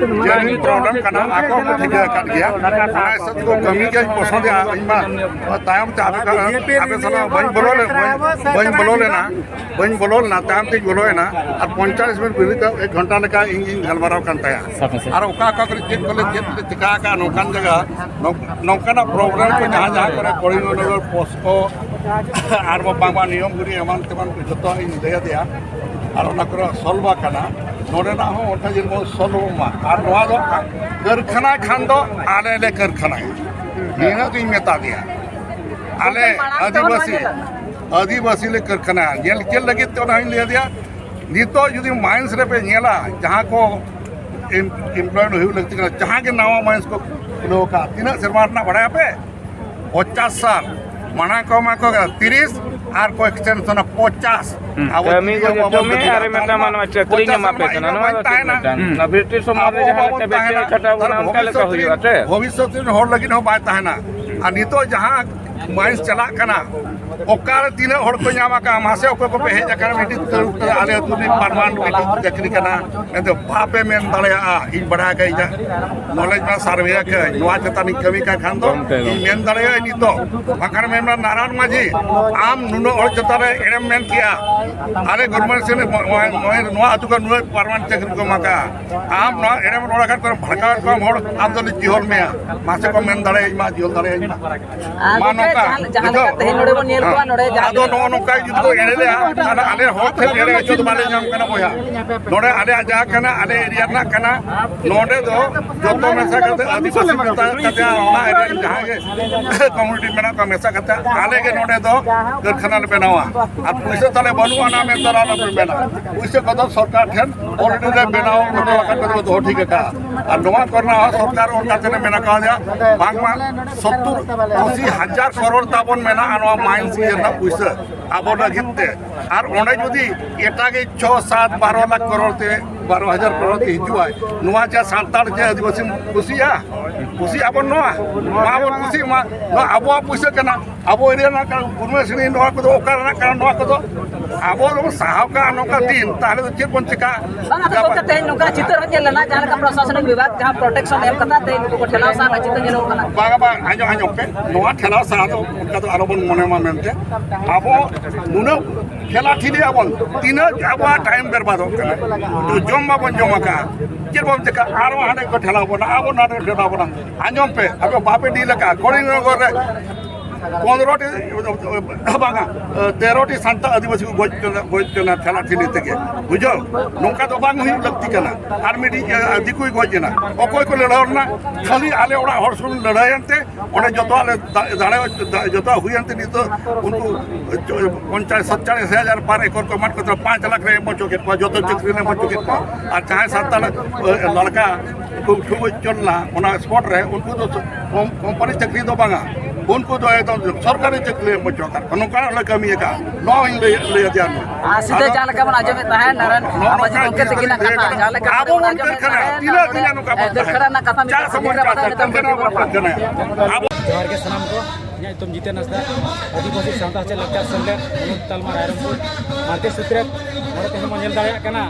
ᱡᱮᱱᱩᱭᱤᱱ ᱯᱨᱚᱵᱞᱮᱢ ᱠᱟᱱᱟ, ᱟᱠᱚ ᱦᱚᱸᱠᱚ ᱴᱷᱤᱠᱟᱹ ᱟᱠᱟᱫ ᱜᱮᱭᱟ᱾ ᱚᱱᱟ ᱦᱤᱥᱟᱹᱵ ᱛᱮᱠᱚ ᱠᱟᱹᱢᱤ ᱜᱮ ᱯᱚᱥᱚᱸᱫᱮᱜᱼᱟ᱾ ᱤᱧ ᱢᱟ ᱛᱟᱭᱚᱢ ᱛᱮ ᱟᱯᱮ, ᱟᱯᱮ ᱥᱟᱞᱟᱜ ᱵᱟᱹᱧ ᱵᱚᱞᱚ ᱞᱮᱱ, ᱵᱟᱹᱧ, ᱵᱟᱹᱧ ᱵᱚᱞᱚ ᱞᱮᱱᱟ, ᱵᱟᱹᱧ ᱵᱚᱞᱚ ᱞᱮᱱᱟ, ᱛᱟᱭᱚᱢ ᱛᱮᱧ ᱵᱚᱞᱚᱭᱮᱱᱟ᱾ ᱟᱨ ᱯᱚᱧᱪᱟᱥ ᱢᱤᱱᱤᱴ ᱵᱤᱨᱤᱫ ᱮᱠ ᱜᱷᱚᱱᱴᱟ ᱞᱮᱠᱟ ᱤᱧ ᱜᱤᱧ ᱜᱟᱞᱢᱟᱨᱟᱣ ᱠᱟᱱ ᱛᱟᱭᱟ᱾ ᱥᱟᱯᱷᱟ ᱥᱟᱹᱯᱷᱤ᱾ ᱟᱨ ᱚᱠᱟ ᱚᱠᱟ ᱠᱚᱨᱮ ᱪᱮᱫ ᱠᱚᱞᱮ ᱪᱮᱫ ᱞᱮ ᱪᱤᱠᱟ ᱟᱠᱟᱫᱼᱟ, ᱱᱚᱝᱠᱟᱱ ᱡᱟᱭᱜᱟ, ᱱᱚᱝ-, ᱱᱚᱝᱠᱟᱱᱟᱜ ᱯᱨᱚᱵᱞᱮᱢ ᱠᱚ ᱡᱟᱦᱟᱸ ᱡᱟᱦᱟᱸ ᱠᱚᱨᱮ ᱠᱚᱲᱤ ᱱᱚᱜᱚᱨ ᱯᱚᱥᱠᱚ ᱟᱨ ᱵᱟᱝ ᱵᱟᱝ ᱱᱤᱭᱚᱢ ᱜᱩᱨᱤ ᱮᱢᱟᱱ ᱛᱮᱢᱟᱱ ᱠᱚ ᱡᱚᱛᱚ ᱤᱧ ᱞᱟᱹᱭ ᱟᱫᱮᱭᱟ᱾ ᱟᱨ ᱚᱱᱟ ᱠᱚᱨᱮ ᱥᱚᱞᱵᱷ ᱟᱠᱟᱱᱟ, ᱱᱚᱰᱮᱱᱟᱜ ᱦᱚᱸ ᱚᱱᱠᱟ ᱡᱮᱢᱚᱱ ᱥᱚᱞᱵᱷ ᱢᱟ᱾ ᱟᱨ ᱱᱚᱣᱟ ᱫᱚ ᱠᱟᱹᱨᱠᱷᱟᱱᱟ ᱠᱷᱟᱱ ᱫᱚ ᱟᱞᱮ ᱞᱮ ᱠᱟᱹᱨᱠᱷᱟᱱᱟᱭᱟ, ᱱᱤᱱᱟᱹᱜ ᱫᱩᱧ ᱢᱮᱛᱟ ᱫᱮᱭᱟ᱾ ᱟᱞᱮ ᱟᱹᱫᱤᱵᱟᱹᱥᱤ, ᱟᱹᱫᱤᱵᱟᱹᱥᱤ ᱞᱮ ᱠᱟᱹᱨᱠᱷᱟᱱᱟᱭᱟ᱾ ᱧᱮᱞ ᱪᱮᱫ ᱞᱟᱹᱜᱤᱫ ᱛᱮ ᱚᱱᱟ ᱦᱚᱸᱧ ᱞᱟᱹᱭ ᱟᱫᱮᱭᱟ᱾ ᱱᱤᱛᱚᱜ ᱡᱩᱫᱤ ᱢᱟᱭᱤᱱᱥ ᱨᱮᱯᱮ ᱧᱮᱞᱟ, ᱡᱟᱦᱟᱸ ᱠᱚ ᱮᱢ-, ᱮᱢᱯᱞᱚᱭᱢᱮᱱᱴ ᱦᱩᱭᱩᱜ ᱞᱟᱹᱠᱛᱤ ᱠᱟᱱᱟ, ᱡᱟᱦᱟᱸ ᱜᱮ ᱱᱟᱣᱟ ᱢᱟᱭᱤᱱᱥ ᱠᱚ ᱠᱷᱩᱞᱟᱹᱣ ᱟᱠᱟᱫ, ᱛᱤᱱᱟᱹᱜ ᱥᱮᱨᱢᱟ ᱨᱮᱱᱟᱜ ᱵᱟᱲᱟᱭᱟᱯᱮ? ᱯᱚᱪᱟᱥ ᱥᱟᱞ᱾ ᱢᱟᱲᱟᱝ ᱠᱚ ᱮᱢᱟ ᱠᱚ ᱠᱟᱱᱟ ᱛᱤᱨᱤᱥ, ᱟᱨ ᱠᱚ ᱮᱠᱥᱴᱮᱱᱥᱚᱱᱟ ᱯᱚᱪᱟᱥ᱾ ᱦᱩᱸ, ᱟᱵᱚ ᱠᱟᱹᱢᱤ ᱠᱚ ᱡᱩᱫᱤ ᱡᱚᱛᱚ ᱟᱵᱚ ᱢᱮ ᱵᱟᱵᱚᱱ ᱟᱨ ᱵᱟᱹᱜᱤᱭᱟ, ᱢᱤᱫᱴᱟᱝ ᱛᱟᱦᱚᱞᱮ ᱢᱟᱱᱣᱟ ᱪᱟᱹᱠᱨᱤ ᱯᱚᱪᱟᱥ ᱧᱟᱢᱟ ᱯᱮ ᱥᱮᱨᱢᱟ ᱠᱟᱱᱟ᱾ ᱤᱧ ᱱᱚᱣᱟ ᱵᱟᱹᱧ ᱫᱚ ᱪᱮᱫ ᱛᱟᱦᱮᱱᱟ᱾ ᱢᱤᱫᱴᱟᱝ? ᱦᱩᱸ᱾ ᱚᱱᱟ ᱵᱨᱤᱴᱤᱥ ᱥᱚᱢᱚᱭ ᱟᱵᱚ ᱨᱮ ᱡᱟᱦᱟᱸ ᱵᱟᱵᱚᱱ ᱞᱮᱠᱟ ᱛᱟᱦᱮᱱᱟ, ᱦᱩᱭᱩᱜᱼᱟ ᱥᱮ? ᱵᱷᱚᱵᱤᱥᱥᱚᱛ ᱨᱮᱱ, ᱵᱷᱚᱵᱤᱥᱥᱚᱛ ᱨᱮᱱ ᱦᱚᱲ ᱞᱟᱹᱜᱤᱫ ᱦᱚᱸ ᱵᱟᱭ ᱛᱟᱦᱮᱱᱟ᱾ ᱟᱨ ᱱᱤᱛᱚᱜ ᱡᱟᱦᱟᱸ ᱢᱟᱭᱤᱱᱥ ᱪᱟᱞᱟᱜ ᱠᱟᱱᱟ, ᱚᱠᱟᱨᱮ ᱛᱤᱱᱟᱹᱜ ᱦᱚᱲ ᱠᱚ ᱧᱟᱢ ᱟᱠᱟᱫᱼᱟ? ᱢᱟᱥᱮ ᱚᱠᱚᱭ ᱠᱚᱯᱮ ᱦᱮᱡ ᱟᱠᱟᱱᱟ? ᱢᱤᱫᱴᱤᱡ ᱛᱟᱹᱨᱩᱵ ᱛᱮ ᱟᱞᱮ ᱟᱹᱛᱩ ᱨᱤᱱᱤᱡ ᱯᱟᱨᱢᱟᱱᱮᱱᱴ ᱢᱤᱫᱴᱤᱡ ᱪᱟᱹᱠᱨᱤ ᱠᱟᱱᱟ ᱢᱮᱱᱛᱮ ᱵᱟᱯᱮ ᱢᱮᱱ ᱫᱟᱲᱮᱭᱟᱜᱼᱟ᱾ ᱤᱧ ᱵᱟᱲᱟᱭ ᱟᱠᱟᱫ ᱤᱧ ᱱᱚᱞᱮᱡᱽ ᱢᱟ ᱥᱟᱨᱵᱷᱮ ᱟᱠᱟᱫ ᱱᱚᱣᱟ ᱪᱮᱛᱟᱱ ᱤᱧ ᱠᱟᱹᱢᱤ ᱠᱟᱱ ᱠᱷᱟᱱ ᱫᱚ ᱤᱧ ᱢᱮᱱ ᱫᱟᱲᱮᱭᱟᱜᱼᱟ ᱱᱤᱛᱚᱜ᱾ ᱵᱟᱝᱠᱷᱟᱱ ᱢᱮᱱᱟ, "ᱱᱟᱨᱟᱭᱚᱱ ᱢᱟᱹᱡᱷᱤ, ᱟᱢ ᱱᱩᱱᱟᱹᱜ ᱦᱚᱲ ᱪᱮᱛᱟᱱ ᱨᱮ ᱮᱲᱮᱢ ᱢᱮᱱ ᱠᱮᱜᱼᱟ, ᱟᱞᱮ ᱜᱚᱨᱢᱮᱱᱴ ᱥᱮᱱ ᱱᱚᱣᱟ ᱟᱹᱛᱩ ᱠᱷᱚᱱ ᱱᱩᱱᱟᱹᱜ ᱯᱟᱨᱢᱟᱱᱮᱱᱴ ᱪᱟᱹᱠᱨᱤ ᱠᱚ ᱮᱢᱟ ᱠᱟᱜᱼᱟ, ᱟᱢ ᱱᱚᱣᱟ ᱮᱲᱮᱢ ᱨᱚᱲ ᱟᱠᱟᱫ ᱠᱚᱨᱮ ᱵᱷᱟᱲᱠᱟᱣᱮᱫ ᱠᱚᱣᱟᱢ ᱦᱚᱲ, ᱟᱢ ᱫᱚ ᱡᱤᱦᱚᱞ ᱢᱮᱭᱟ, ᱢᱟᱥᱮ ᱠᱚ ᱢᱮᱱ ᱫᱟᱲᱮᱭᱟᱹᱧ ᱢᱟ, ᱡᱤᱦᱚᱞ ᱫᱟᱲᱮᱭᱟᱹᱧ ᱢᱟ᱾" ᱟᱨ ᱢᱟ ᱜᱚᱢᱠᱮ, ᱱᱚᱝᱠᱟ, ᱡᱟᱦᱟᱸ, ᱡᱟᱦᱟᱸ ᱞᱮᱠᱟ ᱵᱩᱡᱷᱟᱹᱣ? ᱛᱮᱦᱮᱧ ᱱᱚᱰᱮ ᱵᱚᱱ ᱧᱮᱞ ᱠᱚᱣᱟ, ᱦᱮᱸ᱾ ᱱᱚᱰᱮ ᱡᱟᱦᱟᱸ ᱟᱫᱚ ᱛᱤᱱᱟᱹᱜ ᱱᱚᱜᱼᱚ ᱱᱚᱝᱠᱟ ᱡᱩᱫᱤ ᱠᱚ ᱮᱲᱮ ᱞᱮᱭᱟ, ᱛᱟᱦᱞᱮ ᱟᱞᱮ ᱦᱚᱲ ᱴᱷᱮᱱ ᱮᱲᱮ ᱦᱚᱪᱚ ᱫᱚ ᱵᱟᱞᱮ ᱧᱟᱢ ᱠᱟᱱᱟ ᱵᱚᱭᱦᱟ᱾ ᱱᱚᱰᱮ ᱟᱞᱮᱭᱟᱜ ᱡᱟᱭᱜᱟ ᱠᱟᱱᱟ, ᱟᱞᱮ ᱮᱨᱤᱭᱟ ᱨᱮᱱᱟᱜ ᱠᱟᱱᱟ, ᱱᱚᱰᱮ ᱫᱚ ᱡᱚᱛᱚ ᱢᱮᱥᱟ ᱠᱟᱛᱮ ᱟᱹᱫᱤᱵᱟᱹᱥᱤ ᱢᱮᱥᱟ ᱠᱟᱛᱮ ᱚᱱᱟ ᱮᱨᱤᱭᱟ ᱨᱮᱱ ᱡᱟᱦᱟᱸ ᱜᱮ ᱠᱚᱢᱤᱭᱩᱱᱤᱴᱤ ᱢᱮᱱᱟᱜ ᱠᱚᱣᱟ ᱢᱮᱥᱟ ᱠᱟᱛᱮ ᱟᱞᱮ ᱜᱮ ᱱᱚᱰᱮ ᱫᱚ ᱠᱟᱹᱨᱠᱷᱟᱱᱟ ᱞᱮ ᱵᱮᱱᱟᱣᱟ᱾ ᱟᱨ ᱯᱩᱭᱥᱟᱹ ᱛᱟᱞᱮ ᱵᱟᱹᱱᱩᱜᱼᱟ ᱚᱱᱟ ᱢᱮᱱ ᱫᱚ ᱟᱞᱚᱯᱮ ᱢᱮᱱᱟ᱾ ᱯᱩᱭᱥᱟᱹ ᱠᱚᱫᱚ ᱥᱚᱨᱠᱟᱨ ᱴᱷᱮᱱ already ᱞᱮ ᱵᱮᱱᱟᱣ ᱦᱚᱴᱚ ᱟᱠᱟᱫ ᱠᱚᱫᱚ ᱫᱚᱦᱚ ᱴᱷᱤᱠ ᱟᱠᱟᱫᱼᱟ᱾ ᱟᱨ ᱱᱚᱣᱟ ᱠᱚᱨᱮᱱᱟᱜ ᱦᱚᱸ ᱥᱚᱨᱠᱟᱨ ᱚᱱᱠᱟ ᱛᱮᱞᱮ ᱢᱮᱱ ᱠᱟᱣᱫᱮᱭᱟ, ᱵᱟᱝᱢᱟ ᱥᱚᱛᱛᱚᱨ ᱟᱥᱤ ᱦᱟᱡᱟᱨ ᱠᱟᱨᱳᱲ ᱛᱟᱵᱚᱱ ᱢᱮᱱᱟᱜᱼᱟ ᱱᱚᱣᱟ ᱢᱟᱭᱤᱱᱥ ᱤᱭᱟᱹ ᱨᱮᱱᱟᱜ ᱯᱩᱭᱥᱟᱹ ᱟᱵᱚ ᱞᱟᱹᱜᱤᱫ ᱛᱮ᱾ ᱟᱨ ᱚᱸᱰᱮ ᱡᱩᱫᱤ ᱮᱴᱟᱜᱤᱡ ᱪᱷᱚ ᱥᱟᱛ ᱵᱟᱨᱚ ᱞᱟᱠᱷ ᱠᱟᱨᱳᱲ ᱛᱮ, ᱵᱟᱨᱚ ᱦᱟᱡᱟᱨ ᱠᱟᱨᱳᱲ ᱛᱮ ᱦᱤᱡᱩᱜᱼᱟᱭ, ᱱᱚᱣᱟ ᱡᱟ ᱥᱟᱱᱛᱟᱲ ᱡᱮ ᱟᱹᱫᱤᱵᱟᱹᱥᱤᱢ ᱠᱩᱥᱤᱭᱟᱜᱼᱟ? ᱠᱩᱥᱤᱭᱟᱜ ᱟᱵᱚᱱ ᱱᱚᱣᱟ? ᱢᱟ ᱵᱚᱱ ᱠᱩᱥᱤᱜ ᱢᱟ, ᱱᱚᱣᱟ ᱟᱵᱚᱣᱟᱜ ᱯᱩᱭᱥᱟᱹ ᱠᱟᱱᱟ᱾ ᱟᱵᱚ ᱮᱨᱤᱭᱟ ᱨᱮᱱᱟᱜ ᱠᱟᱱᱟ, ᱯᱩᱨᱵᱚ ᱥᱤᱧ ᱱᱚᱣᱟ ᱠᱚᱫᱚ ᱚᱠᱟ ᱨᱮᱱᱟᱜ ᱠᱟᱱᱟ? ᱱᱚᱣᱟ ᱠᱚᱫᱚ ᱟᱵᱚ ᱫᱚᱵᱚᱱ ᱥᱟᱦᱟᱣ ᱠᱟᱜᱼᱟ ᱱᱚᱝᱠᱟ ᱫᱤᱱ, ᱛᱟᱦᱞᱮ ᱫᱚ ᱪᱮᱫ ᱵᱚᱱ ᱪᱮᱠᱟᱜᱼᱟ? ᱵᱟᱝ, ᱟᱫᱚ ᱜᱚᱢᱠᱮ, ᱛᱮᱦᱮᱧ ᱱᱚᱝᱠᱟ ᱪᱤᱛᱟᱹᱨ ᱦᱚᱸ ᱧᱮᱞ ᱞᱮᱱᱟ, ᱡᱟᱦᱟᱸ ᱞᱮᱠᱟ ᱯᱨᱚᱥᱟᱥᱚᱱᱤᱠ ᱵᱤᱵᱷᱟᱜᱽ ᱡᱟᱦᱟᱸ ᱯᱨᱚᱴᱮᱠᱥᱚᱱ ᱮᱢ ᱠᱟᱛᱮ ᱛᱮᱦᱮᱧ ᱱᱩᱠᱩ ᱠᱚ ᱴᱷᱮᱞᱟᱣ ᱥᱟᱦᱟ ᱨᱮᱱᱟᱜ ᱪᱤᱛᱟᱹᱨ ᱧᱮᱞᱚᱜ ᱠᱟᱱᱟ᱾ ᱵᱟᱝᱟ, ᱵᱟᱝ, ᱟᱸᱡᱚᱢ, ᱟᱸᱡᱚᱢ ᱯᱮ, ᱱᱚᱣᱟ ᱴᱷᱮᱞᱟᱣ ᱥᱟᱦᱟ ᱫᱚ ᱚᱱᱠᱟ ᱫᱚ ᱟᱞᱚ ᱵᱚᱱ ᱢᱚᱱᱮ ᱢᱟ ᱢᱮᱱᱛᱮ, ᱟᱵᱚ ᱱᱩᱱᱟᱹᱜ ᱴᱷᱮᱞᱟ ᱴᱷᱤᱞᱤ ᱟᱵᱚᱱ, ᱛᱤᱱᱟᱹᱜ ᱟᱵᱚᱣᱟᱜ ᱴᱟᱭᱤᱢ ᱵᱮᱨᱵᱟᱫᱚᱜ ᱠᱟᱱᱟ, ᱛᱚ ᱡᱚᱢ ᱢᱟᱵᱚᱱ ᱡᱚᱢ ᱟᱠᱟᱫᱼᱟ, ᱪᱮᱫ ᱵᱚᱱ ᱪᱮᱠᱟ? ᱟᱨᱚ ᱦᱟᱸᱰᱮ ᱠᱚ ᱴᱷᱮᱞᱟᱣ ᱵᱚᱱᱟ, ᱟᱵᱚ ᱱᱚᱰᱮ ᱠᱚ ᱴᱷᱮᱞᱟᱣ ᱵᱚᱱᱟ᱾ ᱟᱸᱡᱚᱢ ᱯᱮ, ᱟᱯᱮ ᱵᱟᱯᱮ ᱰᱤᱞ ᱟᱠᱟᱫᱼᱟ, ᱠᱚᱞᱤᱝᱱᱚᱜᱚᱨ ᱨᱮ ᱯᱚᱱᱨᱚ ᱴᱤ, ᱵᱟᱝᱟ, ᱛᱮᱨᱚ ᱴᱤ ᱥᱟᱱᱛᱟᱲ ᱟᱹᱫᱤᱵᱟᱹᱥᱤ ᱠᱚ ᱜᱚᱡ ᱠᱟᱱᱟ, ᱜᱚᱡ ᱠᱟᱱᱟ ᱴᱷᱮᱞᱟ ᱴᱷᱤᱞᱤ ᱛᱮᱜᱮ, ᱵᱩᱡᱷᱟᱹᱣ? ᱱᱚᱝᱠᱟ ᱫᱚ ᱵᱟᱝ ᱦᱩᱭᱩᱜ ᱞᱟᱹᱠᱛᱤ ᱠᱟᱱᱟ᱾ ᱟᱨ ᱢᱤᱫᱴᱤᱡ, ᱮ, ᱫᱤᱠᱩᱭ ᱜᱚᱡ ᱮᱱᱟ, ᱚᱠᱚᱭ ᱠᱚ ᱞᱟᱹᱲᱦᱟᱹᱭ ᱞᱮᱱᱟ? ᱠᱷᱟᱹᱞᱤ ᱟᱞᱮ ᱚᱲᱟᱜ ᱦᱚᱲ ᱥᱩᱢᱩᱝ ᱞᱟᱹᱲᱦᱟᱹᱭ ᱮᱱᱛᱮ ᱚᱸᱰᱮ ᱡᱚᱛᱚᱣᱟᱜ ᱞᱮ ᱫᱟ-, ᱫᱟᱲᱮ, ᱡᱚᱛᱚᱣᱟᱜ ᱦᱩᱭᱮᱱ ᱛᱮ ᱱᱤᱛᱚᱜ ᱩᱱᱠᱩ ᱯᱚᱧᱪᱟᱥ ᱥᱟᱛᱪᱟᱲᱤᱥ ᱦᱟᱡᱟᱨ ᱯᱟᱨ ᱮᱠᱚᱨ ᱠᱚ ᱮᱢᱟᱫ ᱠᱚ ᱛᱟᱦᱮᱸ, ᱯᱟᱸᱪ ᱞᱟᱠᱷ ᱞᱮ ᱮᱢ ᱦᱚᱪᱚ ᱠᱮᱫ ᱠᱚᱣᱟ, ᱡᱚᱛᱚ ᱪᱟᱹᱠᱨᱤ ᱞᱮ ᱮᱢ ᱦᱚᱪᱚ ᱠᱮᱫ ᱠᱚᱣᱟ᱾ ᱟᱨ ᱡᱟᱦᱟᱸᱭ ᱥᱟᱱᱛᱟᱲ, ᱮ, ᱞᱟᱲᱠᱟ ᱠᱚ ᱩᱴᱷᱟᱹᱣ ᱦᱚᱪᱚ ᱞᱮᱱᱟ ᱚᱱᱟ ᱥᱯᱚᱴ ᱨᱮ, ᱩᱱᱠᱩ ᱫᱚ ᱠᱚᱢ-, ᱠᱳᱢᱯᱟᱱᱤ ᱪᱟᱹᱠᱨᱤ ᱫᱚ ᱵᱟᱝᱟ, ᱩᱱᱠᱩ ᱫᱚ ᱮᱠᱫᱚᱢ ᱥᱚᱨᱠᱟᱨᱤ ᱪᱟᱹᱠᱨᱤ ᱞᱮ ᱮᱢ ᱦᱚᱪᱚ ᱟᱠᱟᱫ ᱠᱚᱣᱟ᱾ ᱱᱚᱝᱠᱟᱱᱟᱜ ᱞᱮ ᱠᱟᱹᱢᱤ ᱟᱠᱟᱫᱼᱟ, ᱱᱚᱣᱟ ᱦᱚᱸᱧ ᱞᱟᱹᱭ, ᱞᱟᱹᱭ ᱟᱫᱮᱭᱟ ᱱᱚᱣᱟ᱾ ᱟᱨ ᱥᱤᱫᱷᱟᱹ ᱟᱫᱚ ᱡᱟᱦᱟᱸ ᱞᱮᱠᱟ ᱵᱚᱱ ᱟᱸᱡᱚᱢᱮᱫ ᱛᱟᱦᱮᱸᱫ, ᱱᱟᱨᱟᱭᱚᱱ ᱱᱚᱜᱼᱚ ᱢᱟᱹᱡᱷᱤ ᱱᱚᱝᱠᱟ ᱜᱚᱢᱠᱮ ᱛᱤᱠᱤᱱᱟᱜ ᱠᱟᱛᱷᱟ, ᱡᱟᱦᱟᱸ ᱞᱮᱠᱟ ᱟᱵᱚ ᱵᱚᱱ ᱵᱚᱱ ᱟᱸᱡᱚᱢᱮᱫ ᱠᱟᱹᱨᱠᱷᱟᱱᱟ, ᱛᱟᱦᱮᱸᱫ, ᱛᱤᱱᱟᱹᱜ ᱫᱤᱱ ᱱᱚᱝᱠᱟ ᱵᱚᱱ ᱮ, ᱠᱟᱹᱨᱠᱷᱟᱱᱟ ᱛᱟᱦᱮᱸᱱᱟ? ᱨᱮᱱᱟᱜ ᱠᱟᱛᱷᱟ ᱪᱟᱥ ᱢᱤᱫᱴᱤᱡ ᱦᱚᱸᱵᱚᱱ ᱜᱤᱫᱽᱨᱟᱹ ᱪᱟᱥᱟ, ᱵᱟᱵᱟ ᱠᱟᱹᱨᱠᱷᱟᱱᱟ ᱨᱮ ᱨᱮᱱᱟᱜ ᱠᱟᱛᱷᱟ ᱢᱤᱫᱴᱤᱡ ᱢᱮᱱᱟᱜᱼᱟ᱾ ᱜᱤᱫᱽᱨᱟᱹ ᱵᱟᱵᱟ ᱨᱮᱱᱟᱜ ᱠᱟᱹᱨᱠᱷᱟᱱᱟ᱾ ᱟᱵᱚ ᱡᱚᱦᱟᱨ ᱜᱮ ᱥᱟᱱᱟᱢ ᱠᱚ᱾ ᱧᱩᱛᱩᱢ ᱡᱤᱛᱮᱱ ᱦᱟᱸᱥᱫᱟ, ᱟᱹᱫᱤᱵᱟᱹᱥᱤ ᱥᱟᱶᱛᱟ ᱥᱮ ᱞᱟᱠᱪᱟᱨ ᱥᱮᱢᱞᱮᱫ, ᱢᱩᱞᱩᱠ ᱛᱟᱞᱢᱟ ᱨᱟᱭᱨᱚᱝᱯᱩᱨ, ᱢᱟᱨᱠᱮᱴ ᱥᱩᱛᱨᱮᱛ᱾ ᱱᱚᱰᱮ ᱛᱮᱦᱮᱧ ᱵᱚᱱ ᱧᱮᱞ ᱫᱟᱲᱮᱭᱟᱜ ᱠᱟᱱᱟ,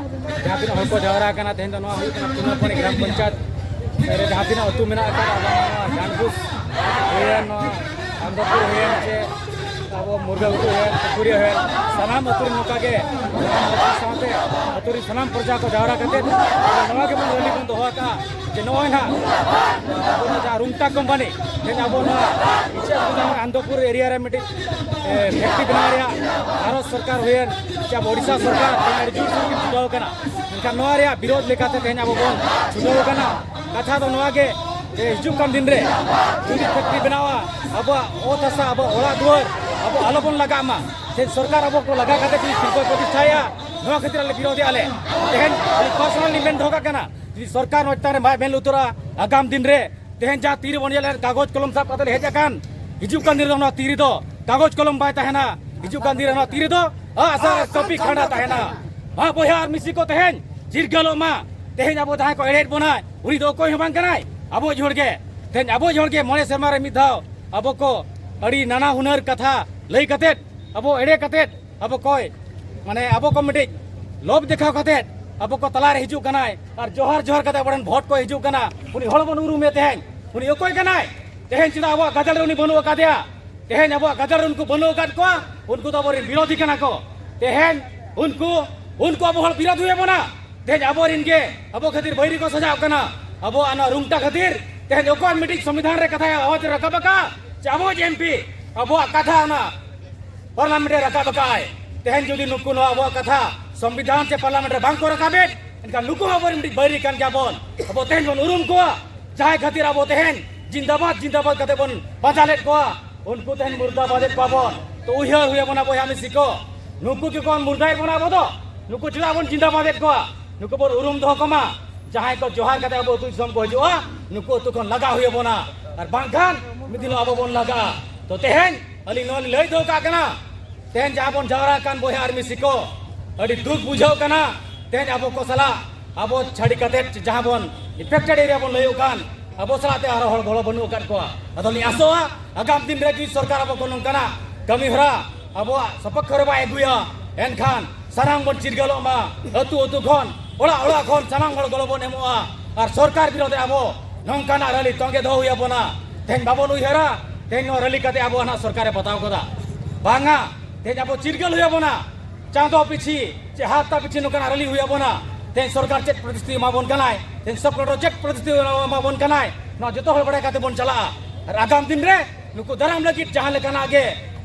ᱡᱟᱦᱟᱸ ᱛᱤᱱᱟᱹᱜ ᱦᱚᱲ ᱠᱚ ᱡᱟᱣᱨᱟ ᱟᱠᱟᱱᱟ, ᱛᱮᱦᱮᱧ ᱫᱚ ᱱᱚᱣᱟ ᱦᱩᱭᱩᱜ ᱠᱟᱱᱟ ᱯᱩᱱᱟᱹᱯᱟᱹᱱᱤ ᱜᱨᱟᱢ ᱯᱚᱧᱪᱟᱭᱮᱛ ᱨᱮ ᱡᱟᱦᱟᱸ ᱛᱤᱱᱟᱹᱜ ᱟᱹᱛᱩ ᱢᱮᱱᱟᱜ ᱟᱠᱟᱫ, ᱟᱵᱚ ᱱᱚᱣᱟ ᱰᱟᱱᱰᱵᱩᱥ ᱦᱩᱭᱮᱱ, ᱱᱚᱣᱟ ᱟᱱᱫᱚᱯᱩᱨ ᱦᱩᱭᱮᱱ, ᱥᱮ ᱟᱵᱚ ᱢᱩᱨᱜᱟᱹ ᱜᱷᱩᱴᱩ ᱦᱩᱭᱮᱱ, ᱯᱩᱠᱷᱩᱨᱤᱭᱟᱹ ᱦᱩᱭᱮᱱ, ᱥᱟᱱᱟᱢ ᱟᱹᱛᱩ ᱨᱮ ᱱᱚᱝᱠᱟ ᱜᱮ ᱥᱟᱶᱛᱮ ᱟᱹᱛᱩ ᱨᱮᱱ ᱥᱟᱱᱟᱢ ᱯᱨᱚᱡᱟ ᱠᱚ ᱡᱟᱣᱨᱟ ᱠᱟᱛᱮ ᱱᱚᱣᱟ ᱜᱮᱵᱚᱱ ᱨᱮᱞᱤ ᱵᱚᱱ ᱫᱚᱦᱚ ᱟᱠᱟᱫᱼᱟ᱾ ᱡᱮ ᱱᱚᱜᱼᱚᱭ ᱱᱟᱦᱟᱜ ᱟᱵᱚ ᱡᱟᱦᱟᱸ ᱨᱩᱝᱴᱟ ᱠᱳᱢᱯᱟᱱᱤ ᱛᱮᱦᱮᱧ ᱟᱵᱚ ᱱᱚᱣᱟ ᱟᱱᱫᱚᱯᱩᱨ area ᱨᱮ ᱢᱤᱫᱴᱤᱡ, ᱮ, factory ᱵᱮᱱᱟᱣ ᱨᱮᱭᱟᱜ ᱵᱷᱟᱨᱚᱛ ᱥᱚᱨᱠᱟᱨ ᱦᱩᱭᱮᱱ ᱪᱮ ᱟᱵᱚ ᱳᱰᱤᱥᱟ ᱥᱚᱨᱠᱟᱨ ᱛᱮᱦᱮᱧ ᱟᱹᱰᱤ ᱡᱳᱨ ᱥᱳᱨ ᱠᱤᱱ ᱪᱷᱩᱴᱟᱹᱣ ᱟᱠᱟᱱᱟ᱾ ᱢᱮᱱᱠᱷᱟᱱ ᱱᱚᱣᱟ ᱨᱮᱭᱟᱜ ᱵᱤᱨᱳᱫᱷ ᱞᱮᱠᱟᱛᱮ ᱛᱮᱦᱮᱧ ᱟᱵᱚ ᱵᱚᱱ ᱪᱷᱩᱴᱟᱹᱣ ᱟᱠᱟᱱᱟ᱾ ᱠᱟᱛᱷᱟ ᱫᱚ ᱱᱚᱣᱟ ᱜᱮ ᱡᱮ ᱦᱤᱡᱩᱜ ᱠᱟᱱ ᱫᱤᱱ ᱨᱮ ᱡᱩᱫᱤ factory ᱵᱮᱱᱟᱣᱟ, ᱟᱵᱚᱣᱟᱜ ᱚᱛ ᱦᱟᱥᱟ, ᱟᱵᱚᱣᱟᱜ ᱚᱲᱟᱜ ᱫᱩᱣᱟᱹᱨ ᱟᱵᱚ ᱟᱞᱚ ᱵᱚᱱ ᱞᱟᱜᱟᱜ ᱢᱟ᱾ ᱛᱮᱦᱮᱧ ᱥᱚᱨᱠᱟᱨ ᱟᱵᱚ ᱠᱚ ᱞᱟᱜᱟ ᱠᱟᱛᱮ ᱡᱩᱫᱤ ᱥᱤᱞᱯᱚ ᱯᱨᱚᱛᱤᱥᱴᱷᱟᱭᱟ, ᱱᱚᱣᱟ ᱠᱷᱟᱹᱛᱤᱨ ᱟᱞᱮ ᱵᱤᱨᱳᱫᱷᱮᱜᱼᱟ ᱞᱮ᱾ ᱛᱮᱦᱮᱧ ᱟᱹᱞᱤᱧ personally ᱢᱮᱱ ᱫᱚᱦᱚ ᱠᱟᱜ ᱠᱟᱱᱟ, ᱡᱩᱫᱤ ᱥᱚᱨᱠᱟᱨ ᱱᱚᱣᱟ ᱪᱮᱛᱟᱱ ᱨᱮ ᱵᱟᱭ ᱢᱮᱱ ᱞᱩᱛᱩᱨᱟ, ᱟᱜᱟᱢ ᱫᱤᱱ ᱨᱮ ᱛᱮᱦᱮᱧ ᱡᱟᱦᱟᱸ ᱛᱤᱨᱮ ᱵᱚᱱ ᱧᱮᱞᱮᱫ ᱠᱟᱜᱚᱡᱽ ᱠᱚᱞᱚᱢ ᱥᱟᱵ ᱠᱟᱛᱮ ᱞᱮ ᱦᱮᱡ ᱟᱠᱟᱱ, ᱦᱤᱡᱩᱜ ᱠᱟᱱ ᱫᱤᱱ ᱨᱮ ᱱᱚᱣᱟ ᱛᱤ ᱨᱮᱫᱚ ᱠᱟᱜᱚᱡᱽ ᱠᱚᱞᱚᱢ ᱵᱟᱭ ᱛᱟᱦᱮᱱᱟ᱾ ᱦᱤᱡᱩᱜ ᱠᱟᱱ ᱫᱤᱱ ᱨᱮ ᱱᱚᱣᱟ ᱛᱤ ᱨᱮᱫᱚ ᱟᱜ ᱥᱟᱨ ᱟᱨ ᱠᱟᱹᱯᱤ ᱠᱷᱟᱸᱰᱟ ᱛᱟᱦᱮᱱᱟ᱾ ᱢᱟ ᱵᱚᱭᱦᱟ ᱟᱨ ᱢᱤᱥᱤ ᱠᱚ, ᱛᱮᱦᱮᱧ ᱪᱤᱨᱜᱟᱹᱞᱚᱜ ᱢᱟ᱾ ᱛᱮᱦᱮᱧ ᱟᱵᱚ ᱡᱟᱦᱟᱸᱭ ᱠᱚ ᱮᱲᱮᱭᱮᱫ ᱵᱚᱱᱟᱭ, ᱩᱱᱤ ᱫᱚ ᱚᱠᱚᱭ ᱦᱚᱸ ᱵᱟᱝ ᱠᱟᱱᱟᱭ, ᱟᱵᱚ ᱦᱚᱲ ᱜᱮ᱾ ᱛᱮᱦᱮᱧ ᱟᱵᱚ ᱦᱚᱲ ᱜᱮ ᱢᱚᱬᱮ ᱥᱮᱨᱢᱟ ᱨᱮ ᱢᱤᱫ ᱫᱷᱟᱣ ᱟᱵᱚ ᱠᱚ ᱟᱹᱰᱤ ᱱᱟᱱᱟ ᱦᱩᱱᱟᱹᱨ ᱠᱟᱛᱷᱟ ᱞᱟᱹᱭ ᱠᱟᱛᱮᱫ, ᱟᱵᱚ ᱮᱲᱮ ᱠᱟᱛᱮᱫ, ᱟᱵᱚ ᱠᱚᱭ, ᱢᱟᱱᱮ ᱟᱵᱚ ᱠᱚ ᱢᱤᱫᱴᱤᱡ ᱞᱚᱵᱽ ᱫᱮᱠᱷᱟᱣ ᱠᱟᱛᱮᱫ ᱟᱵᱚ ᱠᱚ ᱛᱟᱞᱟᱨᱮ ᱦᱤᱡᱩᱜ ᱠᱟᱱᱟᱭ ᱟᱨ ᱡᱚᱦᱟᱨ ᱡᱚᱦᱟᱨ ᱠᱟᱛᱮᱫ ᱟᱵᱚᱨᱮᱱ ᱵᱷᱳᱴ ᱠᱚ ᱦᱤᱡᱩᱜ ᱠᱟᱱᱟ᱾ ᱩᱱᱤ ᱦᱚᱲ ᱵᱚᱱ ᱩᱨᱩᱢᱮ ᱛᱮᱦᱮᱧ, ᱩᱱᱤ ᱚᱠᱚᱭ ᱠᱟᱱᱟᱭ? ᱛᱮᱦᱮᱧ ᱪᱮᱫᱟᱜ ᱟᱵᱚᱣᱟᱜ ᱜᱟᱫᱮᱞ ᱨᱮ ᱩᱱᱤ ᱵᱟᱹᱱᱩᱜ ᱟᱠᱟᱫᱮᱭᱟ? ᱛᱮᱦᱮᱧ ᱟᱵᱚᱣᱟᱜ ᱜᱟᱫᱮᱞ ᱨᱮ ᱩᱱᱠᱩ ᱵᱟᱹᱱᱩᱜ ᱟᱠᱟᱫ ᱠᱚᱣᱟ, ᱩᱱᱠᱩ ᱫᱚ ᱟᱵᱚᱨᱮᱱ ᱵᱤᱨᱳᱫᱷᱤ ᱠᱟᱱᱟ ᱠᱚ᱾ ᱛᱮᱦᱮᱧ ᱩᱱᱠᱩ, ᱩᱱᱠᱩ ᱟᱵᱚ ᱦᱚᱲ ᱵᱤᱨᱳᱫᱷ ᱦᱩᱭ ᱟᱵᱚᱱᱟ᱾ ᱛᱮᱦᱮᱧ ᱟᱵᱚᱨᱮᱱ ᱜᱮ ᱟᱵᱚ ᱠᱷᱟᱹᱛᱤᱨ ᱵᱟᱹᱭᱨᱤ ᱠᱚ ᱥᱟᱡᱟᱣ ᱠᱟᱱᱟ᱾ ᱟᱵᱚᱣᱟᱜ ᱱᱚᱣᱟ ᱨᱩᱝᱴᱟ ᱠᱷᱟᱹᱛᱤᱨ ᱛᱮᱦᱮᱧ ᱚᱠᱚᱭ ᱢᱤᱫᱴᱤᱡ ᱥᱚᱝᱵᱤᱫᱷᱟᱱ ᱨᱮ ᱠᱟᱛᱷᱟᱭ ᱟᱣᱟᱡᱽ ᱨᱟᱠᱟᱵ ᱟᱠᱟᱫ, ᱪᱮ ᱟᱵᱚ ᱡᱮ ᱮᱢᱯᱤ ᱟᱵᱚᱣᱟᱜ ᱠᱟᱛᱷᱟ ᱚᱱᱟ ᱯᱟᱨᱞᱟᱢᱮᱱᱴ ᱨᱮ ᱨᱟᱠᱟᱵ ᱟᱠᱟᱫ ᱟᱭ? ᱛᱮᱦᱮᱧ ᱡᱩᱫᱤ ᱱᱩᱠᱩ ᱱᱚᱣᱟ ᱟᱵᱚᱣᱟᱜ ᱠᱟᱛᱷᱟ ᱥᱚᱝᱵᱤᱫᱷᱟᱱ ᱪᱮ ᱯᱟᱨᱞᱟᱢᱮᱱᱴ ᱨᱮ ᱵᱟᱝ ᱠᱚ ᱨᱟᱠᱟᱵᱮᱫ, ᱮᱱᱠᱷᱟᱱ ᱱᱩᱠᱩ ᱦᱚᱸ ᱟᱵᱚᱨᱮᱱ ᱢᱤᱫᱴᱤᱡ ᱵᱟᱹᱭᱨᱤ ᱠᱟᱱ ᱜᱮᱭᱟ ᱵᱚᱱ᱾ ᱟᱵᱚ ᱛᱮᱦᱮᱧ ᱵᱚᱱ ᱩᱨᱩᱢ ᱠᱚᱣᱟ, ᱡᱟᱦᱟᱸᱭ ᱠᱷᱟᱹᱛᱤᱨ ᱟᱵᱚ ᱛᱮᱦᱮᱧ ᱡᱤᱱᱫᱟᱵᱟᱫ ᱡᱤᱱᱫᱟᱵᱟᱫ ᱠᱟᱛᱮ ᱵᱚᱱ ᱯᱟᱸᱡᱟ ᱞᱮᱫ ᱠᱚᱣᱟ, ᱩᱱᱠᱩ ᱛᱮᱦᱮᱧ ᱢᱩᱨᱫᱟᱵᱟᱫ ᱮᱫ ᱠᱚᱣᱟ ᱵᱚᱱ᱾ ᱛᱚ ᱩᱭᱦᱟᱹᱨ ᱦᱩᱭ ᱟᱵᱚᱱᱟ ᱵᱚᱭᱦᱟ ᱢᱤᱥᱤ ᱠᱚ, ᱱᱩᱠᱩ ᱜᱮ ᱵᱚᱱ ᱢᱩᱨᱫᱟᱭᱮᱫ ᱵᱚᱱᱟ ᱟᱵᱚ ᱫᱚ, ᱱᱩᱠᱩ ᱪᱮᱫᱟᱜ ᱵᱚᱱ ᱡᱤᱱᱫᱟᱵᱟᱫ ᱮᱫ ᱠᱚᱣᱟ? ᱱᱩᱠᱩ ᱵᱚᱱ ᱩᱨᱩᱢ ᱫᱚᱦᱚ ᱠᱚᱢᱟ, ᱡᱟᱦᱟᱸᱭ ᱠᱚ ᱡᱚᱦᱟᱨ ᱠᱟᱛᱮ ᱟᱵᱚ ᱟᱹᱛᱩ ᱫᱤᱥᱚᱢ ᱠᱚ ᱦᱤᱡᱩᱜᱼᱟ, ᱱᱩᱠᱩ ᱟᱹᱛᱩ ᱠᱷᱚᱱ ᱞᱟᱜᱟ ᱦᱩᱭ ᱟᱵᱚᱱᱟ, ᱟᱨ ᱵᱟᱝᱠᱷᱟᱱ ᱢᱤᱫ ᱫᱤᱱ ᱟᱵᱚ ᱵᱚᱱ ᱞᱟᱜᱟᱜᱼᱟ᱾ ᱛᱚ ᱛᱮᱦᱮᱧ ᱟᱹᱞᱤᱧ ᱱᱚᱣᱟ ᱞᱤᱧ ᱞᱟᱹᱭ ᱫᱚᱦᱚ ᱠᱟᱜ ᱠᱟᱱᱟ, ᱛᱮᱦᱮᱧ ᱡᱟᱦᱟᱸ ᱵᱚᱱ ᱡᱟᱣᱨᱟ ᱟᱠᱟᱱ ᱵᱚᱭᱦᱟ ᱟᱨ ᱢᱤᱥᱤ ᱠᱚ, ᱟᱹᱰᱤ ᱫᱩᱠ ᱵᱩᱡᱷᱟᱹᱜ ᱠᱟᱱᱟ᱾ ᱛᱮᱦᱮᱧ ᱟᱵᱚ ᱠᱚ ᱥᱟᱞᱟᱜ ᱟᱵᱚ ᱪᱷᱟᱹᱲᱤ ᱠᱟᱛᱮᱫ ᱡᱟᱦᱟᱸ ᱵᱚᱱ affected area ᱵᱚᱱ ᱞᱟᱹᱭᱚᱜ ᱠᱟᱱ, ᱟᱵᱚ ᱥᱟᱞᱟᱜ ᱛᱮ ᱟᱨᱦᱚᱸ ᱦᱚᱲ ᱜᱚᱲᱚ ᱵᱟᱹᱱᱩᱜ ᱟᱠᱟᱫ ᱠᱚᱣᱟ᱾ ᱟᱫᱚ ᱞᱤᱧ ᱟᱥᱚᱜᱼᱟ, ᱟᱜᱟᱢ ᱫᱤᱱ ᱨᱮ ᱡᱩᱫᱤ ᱥᱚᱨᱠᱟᱨ ᱟᱵᱚ ᱠᱚ ᱱᱚᱝᱠᱟᱱᱟᱜ ᱠᱟᱹᱢᱤ ᱦᱚᱨᱟ ᱟᱵᱚᱣᱟᱜ ᱥᱚᱯᱚᱠᱠᱷᱚ ᱨᱮ ᱵᱟᱭ ᱟᱹᱜᱩᱭᱟ, ᱮᱱᱠᱷᱟᱱ ᱥᱟᱱᱟᱢ ᱵᱚᱱ ᱪᱤᱨᱜᱟᱹᱞᱚᱜ ᱢᱟ᱾ ᱟᱹᱛᱩ ᱟᱹᱛᱩ ᱠᱷᱚᱱ, ᱚᱲᱟᱜ ᱚᱲᱟᱜ ᱠᱷᱚᱱ ᱥᱟᱱᱟᱢ ᱦᱚᱲ ᱜᱚᱲᱚ ᱵᱚᱱ ᱮᱢᱚᱜᱼᱟ᱾ ᱟᱨ ᱥᱚᱨᱠᱟᱨ ᱵᱤᱨᱳᱫᱷ ᱨᱮ ᱟᱵᱚ ᱱᱚᱝᱠᱟᱱᱟᱜ ᱨᱮᱞᱤ ᱛᱚᱸᱜᱮ ᱫᱚᱦᱚ ᱦᱩᱭ ᱟᱵᱚᱱᱟ᱾ ᱛᱮᱦᱮᱧ ᱵᱟᱵᱚᱱ ᱩᱭᱦᱟᱹᱨᱟ, ᱛᱮᱦᱮᱧ ᱱᱚᱣᱟ ᱨᱮᱞᱤ ᱠᱟᱛᱮ ᱟᱵᱚ ᱱᱟᱦᱟᱜ ᱥᱚᱨᱠᱟᱨᱮ ᱯᱟᱛᱟᱣ ᱠᱟᱫᱟ᱾ ᱵᱟᱝᱟ, ᱛᱮᱦᱮᱧ ᱟᱵᱚ ᱪᱤᱨᱜᱟᱹᱞ ᱦᱩᱭ ᱟᱵᱚᱱᱟ᱾ ᱪᱟᱸᱫᱚ ᱯᱤᱪᱷᱤ ᱪᱮ ᱦᱟᱯᱛᱟ ᱯᱤᱪᱷᱤ ᱱᱚᱝᱠᱟᱱᱟᱜ ᱨᱮᱞᱤ ᱦᱩᱭ ᱟᱵᱚᱱᱟ᱾ ᱛᱮᱦᱮᱧ ᱥᱚᱨᱠᱟᱨ ᱪᱮᱫ ᱯᱨᱚᱛᱤᱥᱨᱩᱛᱤ ᱮᱢᱟ ᱵᱚᱱ ᱠᱟᱱᱟᱭ, ᱛᱮᱦᱮᱧ ᱥᱚᱨᱠᱟᱨ ᱪᱮᱫ ᱯᱨᱚᱛᱤᱥᱨᱩᱛᱤ ᱮᱢᱟ ᱵᱚᱱ ᱠᱟᱱᱟᱭ, ᱱᱚᱣᱟ ᱡᱚᱛᱚ ᱦᱚᱲ ᱵᱟᱲᱟᱭ ᱠᱟᱛᱮ ᱵᱚᱱ ᱪᱟᱞᱟᱜᱼᱟ᱾ ᱟᱨ ᱟᱜᱟᱢ ᱫᱤᱱ ᱨᱮ ᱱᱩᱠᱩ ᱫᱟᱨᱟᱢ ᱞᱟᱹᱜᱤᱫ ᱡᱟᱦᱟᱸ ᱞᱮᱠᱟᱱᱟᱜ ᱜᱮ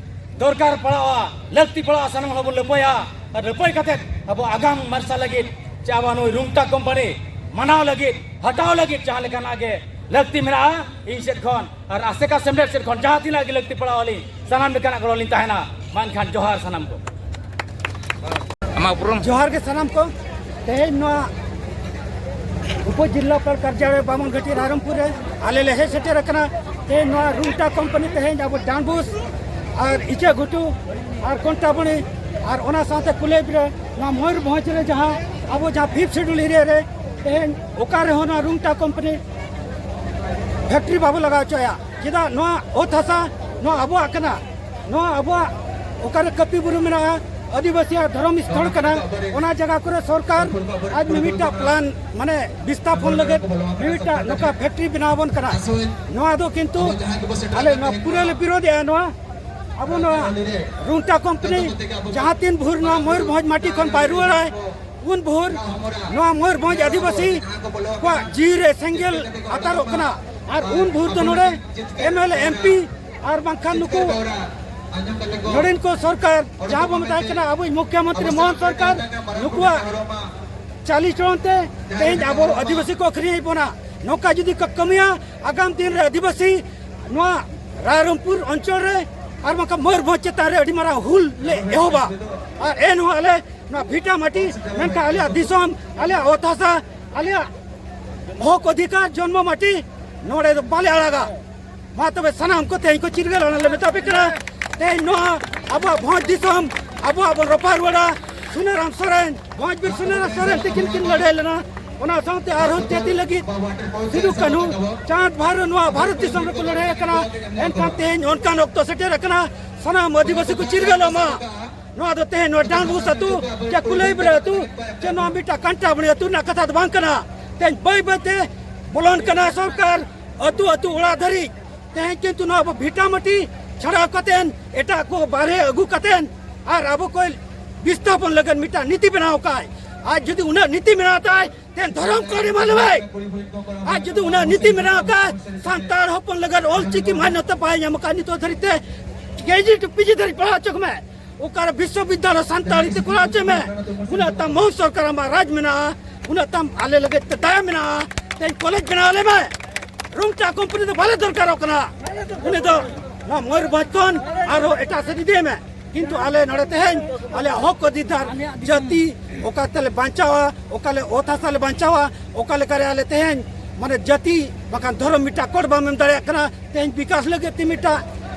ᱫᱚᱨᱠᱟᱨ ᱯᱟᱲᱟᱜᱼᱟ, ᱞᱟᱹᱠᱛᱤ ᱯᱟᱲᱟᱜᱼᱟ, ᱥᱟᱱᱟᱢ ᱦᱚᱲ ᱵᱚᱱ ᱞᱟᱹᱯᱟᱹᱭᱟ᱾ ᱟᱨ ᱞᱟᱹᱯᱟᱹᱭ ᱠᱟᱛᱮ ᱟᱵᱚ ᱟᱜᱟᱢ ᱢᱟᱨᱥᱟᱞ ᱞᱟᱹᱜᱤᱫ ᱪᱮ ᱟᱵᱚ ᱱᱩᱭ ᱨᱩᱝᱴᱟ ᱠᱳᱢᱯᱟᱱᱤ ᱢᱟᱱᱟᱣ ᱞᱟᱹᱜᱤᱫ, ᱦᱟᱴᱟᱣ ᱞᱟᱹᱜᱤᱫ ᱡᱟᱦᱟᱸ ᱞᱮᱠᱟᱱᱟᱜ ᱜᱮ ᱞᱟᱹᱠᱛᱤ ᱢᱮᱱᱟᱜᱼᱟ, ᱤᱧ ᱥᱮᱫ ᱠᱷᱚᱱ ᱟᱨ ᱟᱥᱮᱠᱟ ᱥᱮᱢᱞᱮᱫ ᱥᱮᱫ ᱠᱷᱚᱱ ᱡᱟᱦᱟᱸ ᱛᱤᱱᱟᱹᱜ ᱜᱮ ᱞᱟᱹᱠᱛᱤ ᱯᱟᱲᱟᱣ ᱟᱹᱞᱤᱧ ᱥᱟᱱᱟᱢ ᱞᱮᱠᱟᱱᱟᱜ ᱜᱚᱲᱚ ᱞᱤᱧ ᱛᱟᱦᱮᱱᱟ᱾ ᱢᱟ ᱮᱱᱠᱷᱟᱱ ᱡᱚᱦᱟᱨ ᱥᱟᱱᱟᱢ ᱠᱚ᱾ ᱟᱢᱟᱜ ᱩᱯᱨᱩᱢ? ᱡᱚᱦᱟᱨ ᱜᱮ ᱥᱟᱱᱟᱢ ᱠᱚ᱾ ᱛᱮᱦᱮᱧ ᱱᱚᱣᱟ ᱩᱯᱚᱡᱤᱞᱟᱯᱟᱞ ᱠᱟᱨᱡᱟᱞᱚᱭ ᱵᱟᱢᱚᱱᱜᱷᱟᱴᱤ ᱨᱟᱭᱨᱚᱝᱯᱩᱨ ᱨᱮ ᱟᱞᱮ ᱞᱮ ᱦᱮᱡ ᱥᱮᱴᱮᱨ ᱟᱠᱟᱱᱟ᱾ ᱛᱮᱦᱮᱧ ᱱᱚᱣᱟ ᱨᱩᱝᱴᱟ ᱠᱳᱢᱯᱟᱱᱤ ᱛᱮᱦᱮᱧ ᱟᱵᱚ ᱰᱟᱸᱰᱵᱩᱥ ᱟᱨ ᱤᱪᱟᱹᱜᱷᱩᱴᱩ ᱟᱨ ᱠᱚᱱᱴᱟᱵᱚᱱᱤ ᱟᱨ ᱚᱱᱟ ᱥᱟᱶᱛᱮ ᱠᱩᱞᱮᱵ ᱨᱮ ᱱᱚᱣᱟ ᱢᱚᱭᱩᱨᱵᱷᱚᱸᱡᱽ ᱨᱮ ᱡᱟᱦᱟᱸ ᱟᱵᱚ ᱡᱟᱦᱟᱸ ᱯᱷᱤᱯᱛᱷ ᱥᱤᱰᱩᱞ ᱮᱨᱤᱭᱟ ᱨᱮ ᱛᱮᱦᱮᱧ ᱚᱠᱟ ᱨᱮᱦᱚᱸ ᱱᱚᱣᱟ ᱨᱩᱝᱴᱟ ᱠᱳᱢᱯᱟᱱᱤ ᱯᱷᱮᱠᱴᱨᱤ ᱵᱟᱵᱚ ᱞᱟᱜᱟᱣ ᱦᱚᱪᱚᱭᱟ᱾ ᱪᱮᱫᱟᱜ? ᱱᱚᱣᱟ ᱚᱛ ᱦᱟᱥᱟ ᱱᱚᱣᱟ ᱟᱵᱚᱣᱟᱜ ᱠᱟᱱᱟ, ᱱᱚᱣᱟ ᱟᱵᱚᱣᱟᱜ ᱚᱠᱟᱨᱮ ᱠᱟᱹᱯᱤ ᱵᱩᱨᱩ ᱢᱮᱱᱟᱜᱼᱟ, ᱟᱹᱫᱤᱵᱟᱹᱥᱤᱭᱟᱜ ᱫᱷᱚᱨᱚᱢ ᱥᱛᱷᱚᱞ ᱠᱟᱱᱟ, ᱚᱱᱟ ᱡᱟᱭᱜᱟ ᱠᱚᱨᱮ ᱥᱚᱨᱠᱟᱨ ᱟᱡ ᱢᱤᱢᱤᱫᱴᱟᱝ ᱯᱞᱟᱱ ᱢᱟᱱᱮ ᱵᱤᱥᱛᱷᱟᱯᱚᱱ ᱞᱟᱹᱜᱤᱫ ᱢᱤᱢᱤᱫᱴᱟᱝ ᱱᱚᱝᱠᱟ ᱯᱷᱮᱠᱴᱨᱤ ᱵᱮᱱᱟᱣ ᱟᱵᱚᱱ ᱠᱟᱱᱟ᱾ ᱱᱚᱣᱟ ᱫᱚ ᱠᱤᱱᱛᱩ ᱟᱞᱮ ᱱᱚᱣᱟ ᱯᱩᱨᱟᱹ ᱞᱮ ᱵᱤᱨᱳᱫᱷᱮᱜᱼᱟ᱾ ᱱᱚᱣᱟ ᱟᱵᱚ ᱱᱚᱣᱟ ᱨᱩᱝᱴᱟ ᱠᱳᱢᱯᱟᱱᱤ ᱡᱟᱦᱟᱸ ᱛᱤᱱ ᱵᱷᱳᱨ ᱱᱚᱣᱟ ᱢᱚᱭᱩᱨᱵᱷᱚᱸᱡᱽ ᱢᱟᱴᱤ ᱠᱷᱚᱱ ᱵᱟᱭ ᱨᱩᱣᱟᱹᱲᱟᱭ, ᱩᱱ ᱵᱷᱳᱨ ᱱᱚᱣᱟ ᱢᱚᱭᱩᱨᱵᱷᱚᱸᱡᱽ ᱟᱹᱫᱤᱵᱟᱹᱥᱤ ᱠᱚᱣᱟᱜ ᱡᱤᱣᱤ ᱨᱮ ᱥᱮᱸᱜᱮᱞ ᱟᱛᱟᱨᱚᱜ ᱠᱟᱱᱟ᱾ ᱟᱨ ᱩᱱ ᱵᱷᱳᱨ ᱫᱚ ᱱᱚᱰᱮ M L A, M P R ᱵᱟᱝᱠᱷᱟᱱ ᱱᱩᱠᱩ ᱱᱚᱰᱮᱱ ᱠᱚ ᱥᱚᱨᱠᱟᱨ, ᱡᱟᱦᱟᱸ ᱵᱚ ᱢᱮᱛᱟᱭ ᱠᱟᱱᱟ ᱟᱵᱚᱭᱤᱡ ᱢᱩᱠᱷᱭᱚ ᱢᱚᱱᱛᱨᱤ ᱢᱳᱦᱚᱱ ᱥᱚᱨᱠᱟᱨ, ᱱᱩᱠᱩᱣᱟᱜ ᱪᱟᱹᱞᱤ ᱪᱚᱞᱚᱱ ᱛᱮ ᱛᱮᱦᱮᱧ ᱟᱵᱚ ᱟᱹᱫᱤᱵᱟᱹᱥᱤ ᱠᱚ ᱟᱹᱠᱷᱨᱤᱧᱮᱫ ᱵᱚᱱᱟ᱾ ᱱᱚᱝᱠᱟ ᱡᱩᱫᱤ ᱠᱚ ᱠᱟᱹᱢᱤᱭᱟ, ᱟᱜᱟᱢ ᱫᱤᱱ ᱨᱮ ᱟᱹᱫᱤᱵᱟᱹᱥᱤ ᱱᱚᱣᱟ ᱨᱟᱭᱨᱚᱝᱯᱩᱨ ᱚᱧᱪᱚᱞ ᱨᱮ ᱟᱨ ᱵᱟᱝᱠᱷᱟᱱ ᱢᱚᱭᱩᱨᱵᱷᱚᱸᱡᱽ ᱪᱮᱛᱟᱱ ᱨᱮ ᱟᱹᱰᱤ ᱢᱟᱨᱟᱝ ᱦᱩᱞ ᱞᱮ ᱮᱦᱚᱵᱟ᱾ ᱟᱨ ᱮᱱᱦᱚᱸ ᱟᱞᱮ ᱱᱚᱣᱟ ᱵᱷᱤᱴᱟ ᱢᱟᱹᱴᱤ, ᱢᱮᱱᱠᱷᱟᱱ ᱟᱞᱮᱭᱟᱜ ᱫᱤᱥᱚᱢ, ᱟᱞᱮᱭᱟᱜ ᱚᱛ ᱦᱟᱥᱟ, ᱟᱞᱮᱭᱟᱜ ᱦᱚᱠ ᱚᱫᱷᱤᱠᱟᱨ ᱡᱚᱱᱢᱚ ᱢᱟᱹᱴᱤ ᱱᱚᱰᱮ ᱫᱚ ᱵᱟᱞᱮ ᱟᱲᱟᱜᱟ᱾ ᱢᱟ ᱛᱚᱵᱮ ᱥᱟᱱᱟᱢ ᱠᱚ ᱛᱮᱦᱮᱧ ᱠᱚ ᱪᱤᱨᱜᱟᱹᱞ ᱚᱱᱟ ᱞᱮ ᱢᱮᱛᱟ ᱯᱮ ᱠᱟᱱᱟ᱾ ᱛᱮᱦᱮᱧ ᱱᱚᱣᱟ ᱟᱵᱚᱣᱟᱜ ᱵᱷᱚᱸᱡᱽ ᱫᱤᱥᱚᱢ ᱟᱵᱚᱣᱟᱜ ᱵᱚᱱ ᱨᱟᱯᱟᱜ ᱨᱩᱣᱟᱹᱲᱟ᱾ ᱥᱩᱱᱟᱹᱨᱟᱢ ᱥᱚᱨᱮᱱ, ᱵᱷᱚᱸᱡᱽ ᱵᱤᱨ ᱥᱩᱱᱟᱹᱨᱟᱢ ᱥᱚᱨᱮᱱ ᱛᱤᱠᱤᱱ ᱠᱤᱱ ᱞᱟᱹᱲᱦᱟᱹᱭ ᱞᱮᱱᱟ᱾ ᱚᱱᱟ ᱥᱟᱶᱛᱮ ᱟᱨᱦᱚᱸ ᱡᱟᱹᱛᱤ ᱞᱟᱹᱜᱤᱫ ᱥᱤᱫᱩ ᱠᱟᱹᱱᱦᱩ ᱪᱟᱸᱫ ᱵᱷᱟᱭᱨᱳ ᱱᱚᱣᱟ ᱵᱷᱟᱨᱚᱛ ᱫᱤᱥᱚᱢ ᱨᱮᱠᱚ ᱞᱟᱹᱲᱦᱟᱹᱭ ᱟᱠᱟᱱᱟ᱾ ᱮᱱᱠᱷᱟᱱ ᱛᱮᱦᱮᱧ ᱚᱱᱠᱟᱱ ᱚᱠᱛᱚ ᱥᱮᱴᱮᱨ ᱟᱠᱟᱱᱟ, ᱥᱟᱱᱟᱢ ᱟᱹᱫᱤᱵᱟᱹᱥᱤ ᱠᱚ ᱪᱤᱨᱜᱟᱹᱞᱚᱜ ᱢᱟ᱾ ᱱᱚᱣᱟ ᱫᱚ ᱛᱮᱦᱮᱧ ᱱᱚᱣᱟ ᱰᱟᱸᱰᱵᱩᱥ ᱟᱹᱛᱩ ᱪᱮ ᱠᱩᱞᱟᱹᱭᱵᱨᱟᱹ ᱟᱹᱛᱩ ᱪᱮ ᱱᱚᱣᱟ ᱢᱤᱫᱴᱟᱝ ᱠᱟᱱᱴᱟᱵᱟᱹᱲᱤ ᱟᱹᱛᱩ ᱨᱮᱱᱟᱜ ᱠᱟᱛᱷᱟ ᱫᱚ ᱵᱟᱝ ᱠᱟᱱᱟ᱾ ᱛᱮᱦᱮᱧ ᱵᱟᱹᱭ ᱵᱟᱹᱭᱛᱮ ᱵᱚᱞᱚᱱ ᱠᱟᱱᱟ ᱥᱚᱨᱠᱟᱨ ᱟᱹᱛᱩ ᱟᱹᱛᱩ ᱚᱲᱟᱜ ᱫᱷᱟᱹᱨᱤᱡ᱾ ᱛᱮᱦᱮᱧ ᱠᱤᱱᱛᱩ ᱱᱚᱣᱟ ᱟᱵᱚ ᱵᱷᱤᱴᱟᱢᱟᱴᱤ ᱪᱷᱟᱲᱟᱣ ᱠᱟᱛᱮᱱ, ᱮᱴᱟᱜ ᱠᱚ ᱵᱟᱨᱦᱮ ᱟᱹᱜᱩ ᱠᱟᱛᱮᱱ ᱟᱨ ᱟᱵᱚ ᱠᱚ ᱵᱤᱥᱛᱷᱟᱯᱚᱱ ᱞᱟᱹᱜᱤᱫ ᱢᱤᱫᱴᱟᱝ ᱱᱤᱛᱤ ᱵᱮᱱᱟᱣ ᱠᱟᱭ᱾ ᱟᱨ ᱡᱩᱫᱤ ᱩᱱᱟᱹᱜ ᱱᱤᱛᱤ ᱢᱮᱱᱟᱜ ᱛᱟᱭ, ᱛᱮᱦᱮᱧ ᱫᱷᱚᱨᱚᱢ ᱠᱚᱲ ᱮᱢᱟ ᱞᱮᱢᱮ᱾ ᱟᱨ ᱡᱩᱫᱤ ᱩᱱᱟᱹᱜ ᱱᱤᱛᱤ ᱢᱮᱱᱟᱜ ᱠᱟᱭ, ᱥᱟᱱᱛᱟᱲ ᱦᱚᱯᱚᱱ ᱞᱟᱹᱜᱤᱫ ᱚᱞ ᱪᱤᱠᱤ ᱢᱟᱱᱭᱚᱛᱟ ᱵᱟᱭ ᱧᱟᱢ ᱟᱠᱟᱫ ᱱᱤᱛᱚᱜ ᱫᱷᱟᱹᱨᱤᱡ ᱛᱮ, ᱠᱮᱡᱤ ᱴᱩ ᱯᱤᱡᱤ ᱫᱷᱟᱹᱨᱤᱡ ᱯᱟᱲᱦᱟᱣ ᱦᱚᱪᱚ ᱠᱚᱢᱮ᱾ ᱚᱠᱟᱨᱮ ᱵᱤᱥᱥᱚᱵᱤᱫᱽᱫᱟᱞᱚᱭ ᱥᱟᱱᱛᱟᱲᱤ ᱛᱮ ᱠᱚᱨᱟᱣ ᱦᱚᱪᱚᱭ ᱢᱮ᱾ ᱩᱱᱟᱹᱜ ᱛᱟᱢ ᱢᱳᱦᱚᱱ ᱥᱚᱨᱠᱟᱨ ᱟᱢᱟᱜ ᱨᱟᱡᱽ ᱢᱮᱱᱟᱜᱼᱟ, ᱩᱱᱟᱹᱜ ᱛᱟᱢ ᱟᱞᱮ ᱞᱟᱹᱜᱤᱫ ᱛᱮ ᱫᱟᱭᱟ ᱢᱮᱱᱟᱜᱼᱟ᱾ ᱛᱮᱦᱮᱧ ᱠᱚᱞᱮᱡᱽ ᱵᱮᱱᱟᱣ ᱟᱞᱮ ᱢᱮ᱾ ᱨᱩᱝᱴᱟ ᱠᱳᱢᱯᱟᱱᱤ ᱫᱚ ᱵᱟᱞᱮ ᱫᱚᱨᱠᱟᱨᱚᱜ ᱠᱟᱱᱟ᱾ ᱩᱱᱤ ᱫᱚ ᱱᱚᱣᱟ ᱢᱚᱭᱩᱨᱵᱷᱚᱸᱡᱽ ᱠᱷᱚᱱ ᱟᱨᱦᱚᱸ ᱮᱴᱟᱜ ᱥᱮᱫ ᱤᱫᱤᱭᱮ ᱢᱮ᱾ ᱠᱤᱱᱛᱩ ᱟᱞᱮ ᱱᱚᱰᱮ ᱛᱮᱦᱮᱧ ᱟᱞᱮᱭᱟᱜ ᱦᱚᱠ ᱚᱫᱷᱤᱠᱟᱨ, ᱡᱟᱹᱛᱤ ᱚᱠᱟ ᱛᱮᱞᱮ ᱵᱟᱧᱪᱟᱣᱟ, ᱚᱠᱟ ᱞᱮ ᱚᱛ ᱦᱟᱥᱟ ᱞᱮ ᱵᱟᱧᱪᱟᱣᱟ, ᱚᱠᱟ ᱞᱮᱠᱟᱨᱮ ᱟᱞᱮ ᱛᱮᱦᱮᱧ ᱢᱟᱱᱮ ᱡᱟᱹᱛᱤ ᱵᱟᱠᱷᱟᱱ ᱫᱷᱚᱨᱚᱢ ᱢᱤᱫᱴᱟᱝ ᱠᱳᱰ ᱵᱟᱢ ᱮᱢ ᱫᱟᱲᱮᱭᱟᱜ ᱠᱟᱱᱟ᱾ ᱛᱮᱦᱮᱧ ᱵᱤᱠᱟᱥ ᱞᱟᱹᱜᱤᱫ ᱛᱮ ᱢᱤᱫᱴᱟᱝ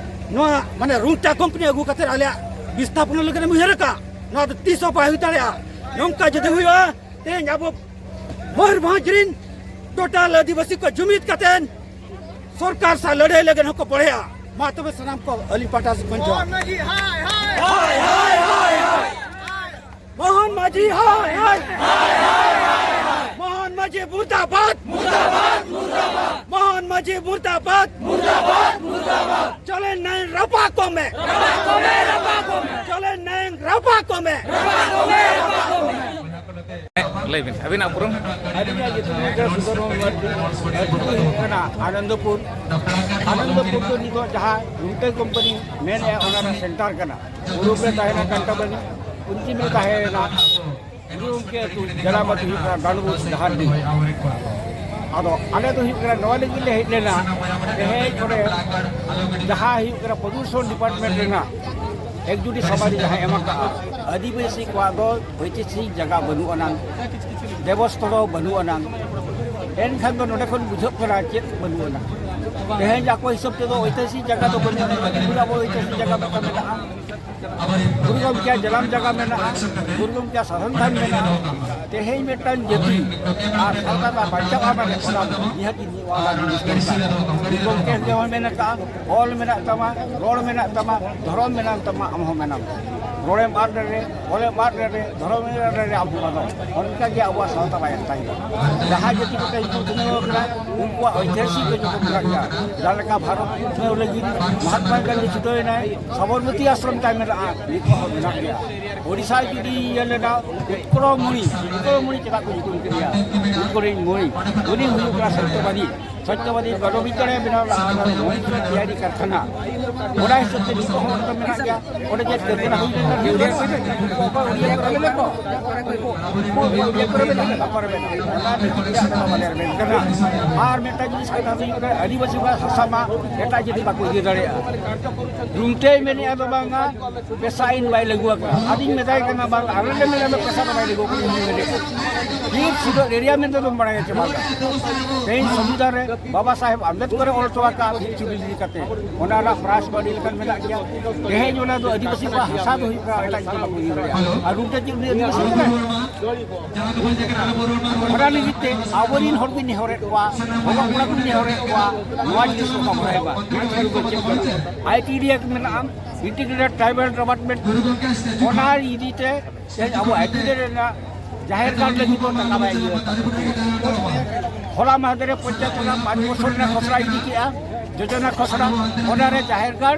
ᱱᱚᱣᱟ ᱢᱟᱱᱮ ᱨᱩᱝᱴᱟ ᱠᱳᱢᱯᱟᱱᱤ ᱟᱹᱜᱩ ᱠᱟᱛᱮ ᱟᱞᱮᱭᱟᱜ ᱵᱤᱥᱛᱷᱟᱯᱚᱱ ᱞᱟᱹᱜᱤᱫ ᱮᱢ ᱩᱭᱦᱟᱹᱨ ᱟᱠᱟᱫ, ᱱᱚᱣᱟ ᱫᱚ ᱛᱤᱥ ᱦᱚᱸ ᱵᱟᱭ ᱦᱩᱭ ᱫᱟᱲᱮᱭᱟᱜᱼᱟ᱾ ᱱᱚᱝᱠᱟ ᱡᱩᱫᱤ ᱦᱩᱭᱩᱜᱼᱟ, ᱛᱮᱦᱮᱧ ᱟᱵᱚ ᱢᱚᱭᱩᱨᱵᱷᱚᱸᱡᱽ ᱨᱤᱱ ᱴᱳᱴᱟᱞ ᱟᱹᱫᱤᱵᱟᱹᱥᱤ ᱠᱚ ᱡᱩᱢᱤᱫ ᱠᱟᱛᱮ ᱥᱚᱨᱠᱟᱨ ᱥᱟᱶ ᱞᱟᱹᱲᱦᱟᱹᱭ ᱞᱟᱹᱜᱤᱫ ᱦᱚᱸᱠᱚ ᱵᱚᱲᱦᱮᱜᱼᱟ᱾ ᱢᱟ ᱛᱚᱵᱮ ᱥᱟᱱᱟᱢ ᱠᱚ ᱟᱹᱞᱤᱧ ᱯᱟᱦᱴᱟ ᱥᱮᱫ ᱠᱷᱚᱱ ᱡᱚᱦᱟᱨ᱾ ᱢᱳᱦᱚᱱ ᱢᱟᱹᱡᱷᱤ ᱦᱟᱭ ᱦᱟᱭ᱾ ᱢᱳᱦᱚᱱ ᱢᱟᱹᱡᱷᱤ ᱢᱩᱨᱫᱟᱵᱟᱫ᱾ ᱢᱳᱦᱚᱱ ᱢᱟᱹᱡᱷᱤ ᱢᱩᱨᱫᱟᱵᱟᱫ᱾ ᱪᱚᱞᱮ ᱱᱟᱭ ᱨᱟᱯᱟ ᱠᱚᱢᱮ᱾ ᱪᱚᱞᱮ ᱱᱟᱭ ᱨᱟᱯᱟ ᱠᱚᱢᱮ᱾ ᱞᱟᱹᱭ ᱵᱤᱱ ᱟᱹᱵᱤᱱᱟᱜ ᱩᱯᱨᱩᱢ᱾ ᱟᱹᱞᱤᱧᱟᱜ ᱧᱩᱛᱩᱢ ᱦᱩᱭᱩᱜ ᱠᱟᱱᱟ ᱥᱩᱫᱷᱚᱨ ᱢᱩᱨᱢᱩ᱾ ᱟᱹᱛᱩ ᱫᱚ ᱦᱩᱭᱩᱜ ᱠᱟᱱᱟ ᱟᱱᱚᱱᱫᱚᱯᱩᱨ᱾ ᱟᱱᱚᱱᱫᱚᱯᱩᱨ ᱫᱚ ᱱᱤᱛᱚᱜ ᱡᱟᱦᱟᱸ ᱨᱩᱝᱴᱟᱹ ᱠᱳᱢᱯᱟᱱᱤ ᱢᱮᱱᱮᱫᱼᱟ, ᱚᱱᱟ ᱨᱮᱱᱟᱜ ᱥᱮᱱᱴᱟᱨ ᱠᱟᱱᱟ᱾ ᱯᱩᱨᱩᱵ ᱨᱮ ᱛᱟᱦᱮᱱᱟ ᱠᱟᱱᱴᱟᱵᱟᱹᱱᱤ, ᱯᱚᱪᱷᱤᱢ ᱨᱮ ᱛᱟᱦᱮᱱᱟ ᱜᱩᱨᱩ ᱜᱚᱢᱠᱮ ᱟᱹᱛᱩ, ᱡᱟᱞᱟᱢ ᱟᱹᱛᱩ ᱦᱩᱭᱩᱜ ᱠᱟᱱᱟ ᱰᱟᱸᱰᱵᱳᱥ ᱰᱟᱦᱟᱨᱰᱤ᱾ ᱟᱫᱚ ᱟᱞᱮ ᱫᱚ ᱦᱩᱭᱩᱜ ᱠᱟᱱᱟ ᱱᱚᱣᱟ ᱞᱟᱹᱜᱤᱫ ᱞᱮ ᱦᱮᱡ ᱞᱮᱱᱟ, ᱛᱮᱦᱮᱧ ᱱᱚᱰᱮ ᱡᱟᱦᱟᱸ ᱦᱩᱭᱩᱜ ᱠᱟᱱᱟ ᱯᱨᱚᱫᱩᱥᱚᱱ ᱰᱤᱯᱟᱨᱴᱢᱮᱱᱴ ᱨᱮᱱᱟᱜ ᱮᱠᱡᱩᱴᱤ ᱥᱟᱵᱟᱨᱤ ᱡᱟᱦᱟᱸ ᱮᱢ ᱟᱠᱟᱫᱼᱟ, ᱟᱹᱫᱤᱵᱟᱹᱥᱤ ᱠᱚᱣᱟᱜ ᱫᱚ ᱳᱭᱛᱤᱦᱟᱥᱤᱠ ᱡᱟᱭᱜᱟ ᱵᱟᱹᱱᱩᱜ ᱟᱱᱟᱝ, ᱫᱮᱵᱚᱥᱛᱷᱚᱞ ᱦᱚᱸ ᱵᱟᱹᱱᱩᱜ ᱟᱱᱟᱝ᱾ ᱮᱱᱠᱷᱟᱱ ᱫᱚ ᱱᱚᱰᱮ ᱠᱷᱚᱱ ᱵᱩᱡᱷᱟᱹᱜ ᱠᱟᱱᱟ ᱪᱮᱫ ᱵᱟᱹᱱᱩᱜ ᱟᱱᱟᱝ᱾ ᱛᱮᱦᱮᱧ ᱟᱠᱚ ᱦᱤᱥᱟᱹᱵ ᱛᱮᱫᱚ ᱳᱭᱛᱤᱦᱟᱥᱤᱠ ᱡᱟᱭᱜᱟ ᱫᱚ ᱵᱟᱹᱱᱩᱜ ᱟᱱᱟᱝ, ᱟᱹᱫᱤᱵᱟᱹᱥᱤ ᱟᱵᱚ ᱳᱭᱛᱤᱦᱟᱥᱤᱠ ᱡᱟᱭᱜᱟ ᱢᱤᱫᱴᱟᱝ ᱢᱮᱱᱟᱜᱼᱟ᱾ ᱜᱩᱨᱩ ᱜᱚᱢᱠᱮᱭᱟᱜ ᱡᱟᱱᱟᱢ ᱡᱟᱭᱜᱟ ᱢᱮᱱᱟᱜᱼᱟ, ᱜᱩᱨᱩ ᱜᱚᱢᱠᱮᱭᱟᱜ ᱥᱟᱥᱚᱱ ᱛᱷᱟᱱ ᱢᱮᱱᱟᱜᱼᱟ᱾ ᱛᱮᱦᱮᱧ ᱢᱤᱫᱴᱟᱝ ᱡᱟᱹᱛᱤ ᱟᱨ ᱥᱟᱶᱛᱟ ᱨᱮᱱᱟᱜ ᱵᱟᱧᱪᱟᱣ ᱟᱨ ᱚᱱᱟ ᱱᱤᱦᱟᱹᱛ ᱜᱮ ᱱᱚᱣᱟ ᱡᱤᱱᱤᱥ ᱠᱟᱱᱟ᱾ ᱜᱩᱨᱩ ᱜᱚᱢᱠᱮ ᱡᱮᱢᱚᱱ ᱢᱮᱱ ᱟᱠᱟᱫᱼᱟ, ᱚᱞ ᱢᱮᱱᱟᱜ ᱛᱟᱢᱟ, ᱨᱚᱲ ᱢᱮᱱᱟᱜ ᱛᱟᱢᱟ, ᱫᱷᱚᱨᱚᱢ ᱢᱮᱱᱟᱜ ᱛᱟᱢᱟ, ᱟᱢ ᱦᱚᱸ ᱢᱮᱱᱟᱢ᱾ ᱨᱚᱲᱮᱢ ᱟᱫ ᱞᱮᱨᱮ, ᱚᱞᱮᱢ ᱟᱫ ᱞᱮᱨᱮ, ᱫᱷᱚᱨᱚᱢᱮᱢ ᱟᱫ ᱞᱮᱨᱮ, ᱟᱢ ᱦᱚᱸ ᱟᱫᱚᱜ᱾ ᱚᱱᱠᱟ ᱜᱮ ᱟᱵᱚᱣᱟᱜ ᱥᱟᱶᱛᱟ ᱨᱮᱭᱟᱜ ᱛᱟᱭᱚᱢ᱾ ᱡᱟᱦᱟᱸ ᱡᱟᱹᱛᱤ ᱠᱚ ᱛᱮᱦᱮᱧ ᱠᱚ ᱩᱛᱱᱟᱹᱣ ᱟᱠᱟᱱᱟ, ᱩᱱᱠᱩᱣᱟᱜ ᱳᱭᱛᱤᱦᱟᱥᱤᱠ ᱠᱚ ᱡᱚᱛᱚ ᱢᱮᱱᱟᱜ ᱜᱮᱭᱟ᱾ ᱡᱟᱦᱟᱸ ᱞᱮᱠᱟ ᱵᱷᱟᱨᱚᱛ ᱩᱛᱱᱟᱹᱣ ᱞᱟᱹᱜᱤᱫ ᱢᱚᱦᱟᱛᱢᱟ ᱜᱟᱱᱫᱷᱤ ᱪᱷᱩᱴᱟᱹᱣ ᱮᱱᱟᱭ, ᱥᱟᱵᱚᱨᱢᱚᱛᱤ ᱟᱥᱨᱚᱢ ᱛᱟᱭ ᱢᱮᱱᱟᱜᱼᱟ, ᱱᱤᱛᱚᱜ ᱦᱚᱸ ᱢᱮᱱᱟᱜ ᱜᱮᱭᱟ᱾ ᱳᱰᱤᱥᱟ ᱡᱩᱫᱤ ᱤᱭᱟᱹ ᱞᱮᱱᱟ, ᱩᱛᱠᱚᱞ ᱢᱚᱬᱤ, ᱩᱛᱠᱚᱞ ᱢᱚᱬᱤ ᱪᱮᱫᱟᱜ ᱠᱚ ᱧᱩᱛᱩᱢ ᱠᱮᱫᱮᱭᱟ? ᱩᱛᱠᱚᱞ ᱢᱚᱬᱤ, ᱩᱱᱤ ᱦᱩᱭᱩᱜ ᱠᱟᱱᱟ ᱥᱚᱛᱭᱚᱵᱟᱫᱤ᱾ ᱥᱚᱛᱭᱚᱵᱟᱫᱤ ᱵᱟᱨᱚ ᱵᱤᱪᱟᱹᱨᱮ ᱵᱮᱱᱟᱣ ᱞᱮᱫᱼᱟ, ᱚᱱᱟ ᱫᱚ ᱢᱚᱦᱤᱥᱩᱨ ᱛᱮᱭᱟᱨᱤ ᱠᱟᱨᱠᱷᱟᱱᱟ᱾ ᱚᱱᱟ ᱦᱤᱥᱟᱹᱵ ᱛᱮ ᱱᱤᱛᱚᱜ ᱦᱚᱸ ᱚᱸᱰᱮ ᱢᱮᱱᱟᱜ ᱜᱮᱭᱟ᱾ ᱚᱸᱰᱮ ᱡᱮ ᱠᱟᱹᱨᱠᱷᱟᱱᱟ ᱦᱩᱭ ᱞᱮᱱᱟ, ᱩᱱᱠᱩ ᱚᱠᱚᱭ ᱩᱲᱤᱭᱟ ᱠᱚᱨᱮ ᱢᱮᱱᱟᱜ ᱠᱚᱣᱟ? ᱩᱱᱠᱩ ᱩᱲᱤᱭᱟ ᱠᱚᱨᱮ ᱢᱮᱱᱟᱜ ᱠᱚᱣᱟ, ᱚᱠᱟ ᱨᱮ ᱢᱮᱱᱟᱜ ᱠᱚᱣᱟ? ᱚᱱᱟ ᱢᱤᱫᱴᱤᱡ ᱟᱞᱮ ᱫᱚ ᱵᱟᱞᱮ ᱨᱮᱵᱮᱱ ᱠᱟᱱᱟ᱾ ᱟᱨ ᱢᱤᱫᱴᱟᱝ ᱡᱤᱱᱤᱥ ᱠᱟᱛᱷᱟ ᱫᱚ ᱦᱩᱭᱩᱜ ᱠᱟᱱᱟ, ᱟᱹᱫᱤᱵᱟᱹᱥᱤ ᱠᱚᱣᱟᱜ ᱦᱟᱥᱟ ᱢᱟ ᱮᱴᱟᱜ ᱡᱟᱹᱛᱤ ᱵᱟᱠᱚ ᱤᱫᱤ ᱫᱟᱲᱮᱭᱟᱜᱼᱟ᱾ ᱨᱩᱢᱴᱮᱭ ᱢᱮᱱᱮᱫᱼᱟ ᱫᱚ ᱵᱟᱝᱟ, ᱯᱮᱥᱟ ᱟᱹᱭᱤᱱ ᱵᱟᱭ ᱞᱟᱹᱜᱩ ᱟᱠᱟᱫᱟ᱾ ᱟᱫᱚᱧ ᱢᱮᱛᱟᱭ ᱠᱟᱱᱟ, "ᱵᱟᱝ, ᱟᱞᱮ ᱞᱮ ᱢᱮᱱᱟ ᱫᱚ ᱯᱮᱥᱟ ᱫᱚ ᱵᱟᱭ ᱞᱟᱹᱜᱩ ᱟᱠᱟᱫᱟ, ᱤᱧ ᱢᱮᱱᱮᱫᱼᱟ, ᱯᱷᱤᱯᱛᱷ ᱥᱤᱰᱩᱞ ᱮᱨᱤᱭᱟ ᱢᱮᱱᱛᱮ ᱫᱚᱢ ᱵᱟᱲᱟᱭᱟ ᱪᱮ ᱵᱟᱝ?" ᱛᱮᱦᱮᱧ ᱥᱚᱝᱵᱤᱫᱷᱟᱱ ᱨᱮ ᱵᱟᱵᱟ ᱥᱟᱦᱮᱵᱽ ᱟᱢᱵᱮᱫᱠᱚᱨ ᱮ ᱚᱞ ᱦᱚᱴᱚ ᱟᱠᱟᱫ ᱯᱷᱤᱯᱛᱷ ᱥᱤᱰᱩᱞ ᱤᱫᱤ ᱠᱟᱛᱮ, ᱚᱱᱟ ᱨᱮᱱᱟᱜ ᱯᱨᱟᱭᱤᱥ ᱵᱟᱹᱰᱤ ᱞᱮᱠᱟᱱ ᱢᱮᱱᱟᱜ ᱜᱮᱭᱟ᱾ ᱛᱮᱦᱮᱧ ᱚᱱᱟ ᱫᱚ ᱟᱹᱫᱤᱵᱟᱹᱥᱤ ᱠᱚᱣᱟᱜ ᱦᱟᱥᱟ ᱫᱚ ᱦᱩᱭᱩᱜ ᱠᱟᱱᱟ, ᱮᱴᱟᱜ ᱡᱟᱹᱛᱤ ᱵᱟᱠᱚ ᱤᱫᱤ ᱫᱟᱲᱮᱭᱟᱜᱼᱟ᱾ ᱟᱨ ᱨᱩᱴ ᱨᱮ ᱪᱮᱫ ᱩᱱᱤ ᱟᱹᱫᱤᱵᱟᱹᱥᱤ ᱠᱟᱱᱟᱭ? ᱚᱱᱟ ᱞᱟᱹᱜᱤᱫ ᱛᱮ ᱟᱵᱚᱨᱮᱱ ᱦᱚᱲ ᱠᱚᱧ ᱱᱮᱦᱚᱨᱮᱫ ᱠᱚᱣᱟ, ᱵᱟᱵᱟ ᱠᱚᱲᱟ ᱠᱚᱧ ᱱᱮᱦᱚᱨᱮᱫ ᱠᱚᱣᱟ, ᱱᱚᱣᱟ ᱡᱤᱱᱤᱥ ᱠᱚ ᱵᱟᱠᱚ ᱵᱟᱲᱟᱭᱟ᱾ ᱟᱭ ᱴᱤ ᱰᱤ ᱮ ᱢᱮᱱᱟᱜᱼᱟ, ᱤᱱᱴᱤᱜᱨᱮᱴᱮᱰ ᱴᱨᱟᱭᱵᱟᱞ ᱰᱮᱵᱷᱞᱚᱯᱢᱮᱱᱴ, ᱚᱱᱟ ᱤᱫᱤ ᱛᱮ ᱛᱮᱦᱮᱧ ᱟᱵᱚ ᱟᱭ ᱴᱤ ᱰᱤ ᱮ ᱨᱮᱱᱟᱜ ᱡᱟᱦᱮᱨ ᱜᱟᱲ ᱞᱟᱹᱜᱤᱫ ᱵᱚᱱ ᱴᱟᱠᱟ ᱵᱟᱭ ᱤᱭᱟᱹ ᱟᱠᱟᱫ᱾ ᱦᱚᱞᱟ ᱢᱟᱦᱫᱮᱨ ᱨᱮ ᱯᱚᱧᱪᱟᱭᱮᱛ ᱨᱮᱱᱟᱜ ᱯᱟᱸᱪ ᱵᱚᱪᱷᱚᱨ ᱨᱮᱱᱟᱜ ᱠᱷᱚᱥᱲᱟ ᱤᱫᱤ ᱠᱮᱜᱼᱟ, ᱡᱳᱡᱚᱱᱟ ᱠᱷᱚᱥᱲᱟ, ᱚᱱᱟ ᱨᱮ ᱡᱟᱦᱮᱨ ᱜᱟᱲ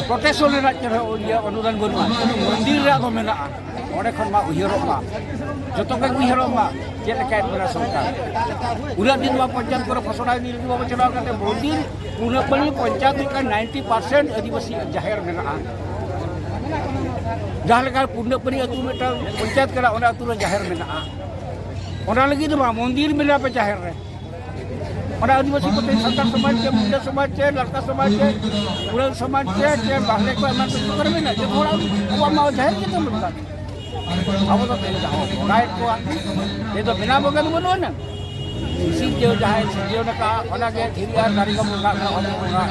ᱯᱨᱚᱴᱮᱠᱥᱚᱱ ᱨᱮᱱᱟᱜ ᱪᱮᱫ ᱦᱚᱸ ᱤᱭᱟᱹ ᱚᱱᱩᱫᱟᱱ ᱵᱟᱹᱱᱩᱜᱼᱟ, ᱥᱩᱫᱷᱩ ᱢᱚᱱᱫᱤᱨ ᱨᱮᱭᱟᱜ ᱫᱚ ᱢᱮᱱᱟᱜᱼᱟ᱾ ᱚᱸᱰᱮ ᱠᱷᱚᱱ ᱢᱟ ᱩᱭᱦᱟᱹᱨᱚᱜ ᱢᱟ, ᱡᱚᱛᱚ ᱜᱮ ᱩᱭᱦᱟᱹᱨᱚᱜ ᱢᱟ, ᱪᱮᱫ ᱞᱮᱠᱟᱭᱮᱫ ᱵᱚᱱᱟ ᱥᱚᱨᱠᱟᱨ᱾ ᱩᱱᱟᱹᱜ ᱫᱤᱱ ᱢᱟ ᱯᱚᱧᱪᱟᱭᱮᱛ ᱠᱚᱨᱮ ᱠᱷᱚᱥᱲᱟ ᱤᱫᱤ ᱞᱟᱹᱜᱤᱫ ᱵᱟᱵᱚ ᱪᱟᱞᱟᱣ ᱠᱟᱛᱮ ᱢᱚᱱᱫᱤᱨ, ᱯᱩᱱᱟᱹᱯᱟᱹᱲᱤ ᱯᱚᱧᱪᱟᱭᱮᱛ ᱦᱩᱭᱩᱜ ᱠᱟᱱᱟ ᱱᱟᱭᱤᱱᱴᱤ ᱯᱟᱨᱥᱮᱱᱴ ᱟᱹᱫᱤᱵᱟᱹᱥᱤ ᱡᱟᱦᱮᱨ ᱢᱮᱱᱟᱜᱼᱟ᱾ ᱡᱟᱦᱟᱸ ᱞᱮᱠᱟ ᱯᱩᱱᱟᱹᱯᱟᱹᱲᱤ ᱟᱹᱛᱩ ᱢᱤᱫᱴᱟᱝ ᱯᱚᱧᱪᱟᱭᱮᱛ ᱠᱟᱱᱟ, ᱚᱱᱟ ᱟᱹᱛᱩ ᱨᱮ ᱡᱟᱦᱮᱨ ᱢᱮᱱᱟᱜᱼᱟ᱾ ᱚᱱᱟ ᱞᱟᱹᱜᱤᱫ ᱫᱚ ᱵᱟᱝ, ᱢᱚᱱᱫᱤᱨ ᱢᱮᱱᱟᱜᱼᱟ ᱯᱮ ᱡᱟᱦᱮᱨ ᱨᱮ᱾ ᱚᱱᱟ ᱟᱹᱫᱤᱵᱟᱹᱥᱤ ᱠᱚ ᱛᱮᱦᱮᱧ ᱥᱟᱱᱛᱟᱲ ᱥᱚᱢᱟᱡᱽ ᱪᱮ, ᱢᱩᱱᱰᱟᱹ ᱥᱚᱢᱟᱡᱽ ᱪᱮ, ᱞᱟᱲᱠᱟ ᱥᱚᱢᱟᱡᱽ ᱪᱮ, ᱩᱨᱟᱹᱣ ᱥᱚᱢᱟᱡᱽ ᱪᱮ, ᱪᱮ ᱵᱟᱦᱨᱮ ᱠᱚ ᱮᱢᱟᱱ ᱠᱚ ᱚᱠᱟᱨᱮ ᱢᱮᱱᱟᱜᱼᱟ? ᱡᱚᱛᱚ ᱦᱚᱲ ᱟᱵᱚᱣᱟᱜ ᱢᱟ ᱡᱟᱦᱮᱨ ᱜᱮ ᱛᱟᱵᱚᱱ ᱠᱟᱱ᱾ ᱟᱵᱚ ᱫᱚ ᱛᱮᱦᱮᱧ ᱡᱟᱦᱟᱸ ᱵᱚᱱ ᱵᱚᱸᱜᱟᱭᱮᱫ ᱠᱚᱣᱟ, ᱱᱤᱛ ᱫᱚ ᱵᱮᱱᱟᱣ ᱵᱚᱸᱜᱟ ᱫᱚ ᱵᱟᱹᱱᱩᱜ ᱟᱱᱟ᱾ ᱥᱤᱨᱡᱟᱹᱣ ᱡᱟᱦᱟᱸᱭ ᱥᱤᱨᱡᱟᱹᱣ ᱟᱠᱟᱫ, ᱚᱱᱟᱜᱮ ᱫᱷᱤᱨᱤ ᱟᱨ ᱫᱟᱨᱮ ᱠᱚ ᱵᱚᱸᱜᱟᱜ ᱠᱟᱱᱟ, ᱚᱱᱟ ᱵᱚᱸᱜᱟ᱾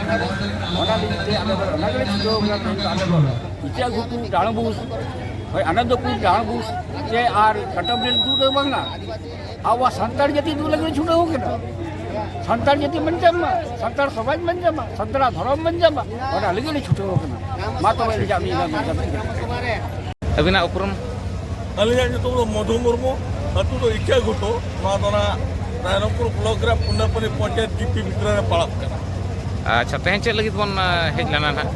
ᱚᱱᱟ ᱞᱟᱹᱜᱤᱫ ᱛᱮ ᱟᱞᱮ ᱫᱚ ᱚᱱᱟ ᱜᱮᱞᱮ ᱪᱷᱩᱴᱟᱹᱣ ᱠᱟᱱᱟ᱾ ᱛᱮᱦᱮᱧ ᱫᱚ ᱟᱞᱮ ᱫᱚ ᱤᱪᱟᱹᱜ ᱜᱷᱩᱴᱩ ᱰᱟᱸᱰᱵᱩᱥ, ᱦᱳᱭ, ᱟᱱᱚᱱᱫᱚᱯᱩᱨ ᱰᱟᱸᱰᱵᱩᱥ ᱪᱮ ᱟᱨ ᱠᱟᱴᱟᱵ ᱨᱮᱞ ᱫᱩ ᱫᱚ ᱵᱟᱝᱟ᱾ ᱟᱵᱚᱣᱟᱜ ᱥᱟᱱᱛᱟᱲ ᱡᱟᱹᱛᱤ ᱫᱩ ᱞᱟᱹᱜᱤᱫ ᱞᱮ ᱪᱷᱩᱴᱟᱹᱣ ᱠᱟᱱᱟ᱾ ᱥᱟᱱᱛᱟᱲ ᱡᱟᱹᱛᱤ ᱵᱟᱧᱪᱟᱜ ᱢᱟ, ᱥᱟᱱᱛᱟᱲ ᱥᱚᱢᱟᱡᱽ ᱵᱟᱧᱪᱟᱜ ᱢᱟ, ᱥᱟᱱᱛᱟᱲᱟᱜ ᱫᱷᱚᱨᱚᱢ ᱵᱟᱧᱪᱟᱜ ᱢᱟ, ᱚᱱᱟ ᱞᱟᱹᱜᱤᱫ ᱞᱮ ᱪᱷᱩᱴᱟᱹᱣ ᱠᱟᱱᱟ᱾ ᱢᱟ ᱛᱚᱵᱮ ᱤᱧᱟᱹᱜ ᱢᱤᱫ ᱟᱹᱵᱤᱱᱟᱜ ᱧᱩᱛᱩᱢ ᱫᱚ? ᱟᱹᱞᱤᱧᱟᱜ ᱧᱩᱛᱩᱢ ᱫᱚ ᱢᱚᱫᱷᱩ ᱢᱩᱨᱢᱩ, ᱟᱹᱛᱩ ᱫᱚ ᱤᱪᱟᱹᱜᱷᱩᱴᱩ, ᱱᱚᱣᱟ ᱫᱚ ᱚᱱᱟ ᱨᱟᱭᱨᱚᱝᱯᱩᱨ ᱵᱞᱚᱠ ᱨᱮ ᱯᱩᱱᱟᱯᱟᱱᱤ ᱯᱚᱧᱪᱟᱭᱮᱛ ᱡᱤᱯᱤ ᱵᱷᱤᱛᱨᱤ ᱨᱮ ᱯᱟᱲᱟᱜ ᱠᱟᱱᱟ᱾ ᱟᱪᱪᱷᱟ, ᱛᱮᱦᱮᱧ ᱪᱮᱫ ᱞᱟᱹᱜᱤᱫ ᱵᱚᱱ, ᱟ, ᱦᱮᱡ ᱞᱮᱱᱟ ᱱᱟᱦᱟᱜ?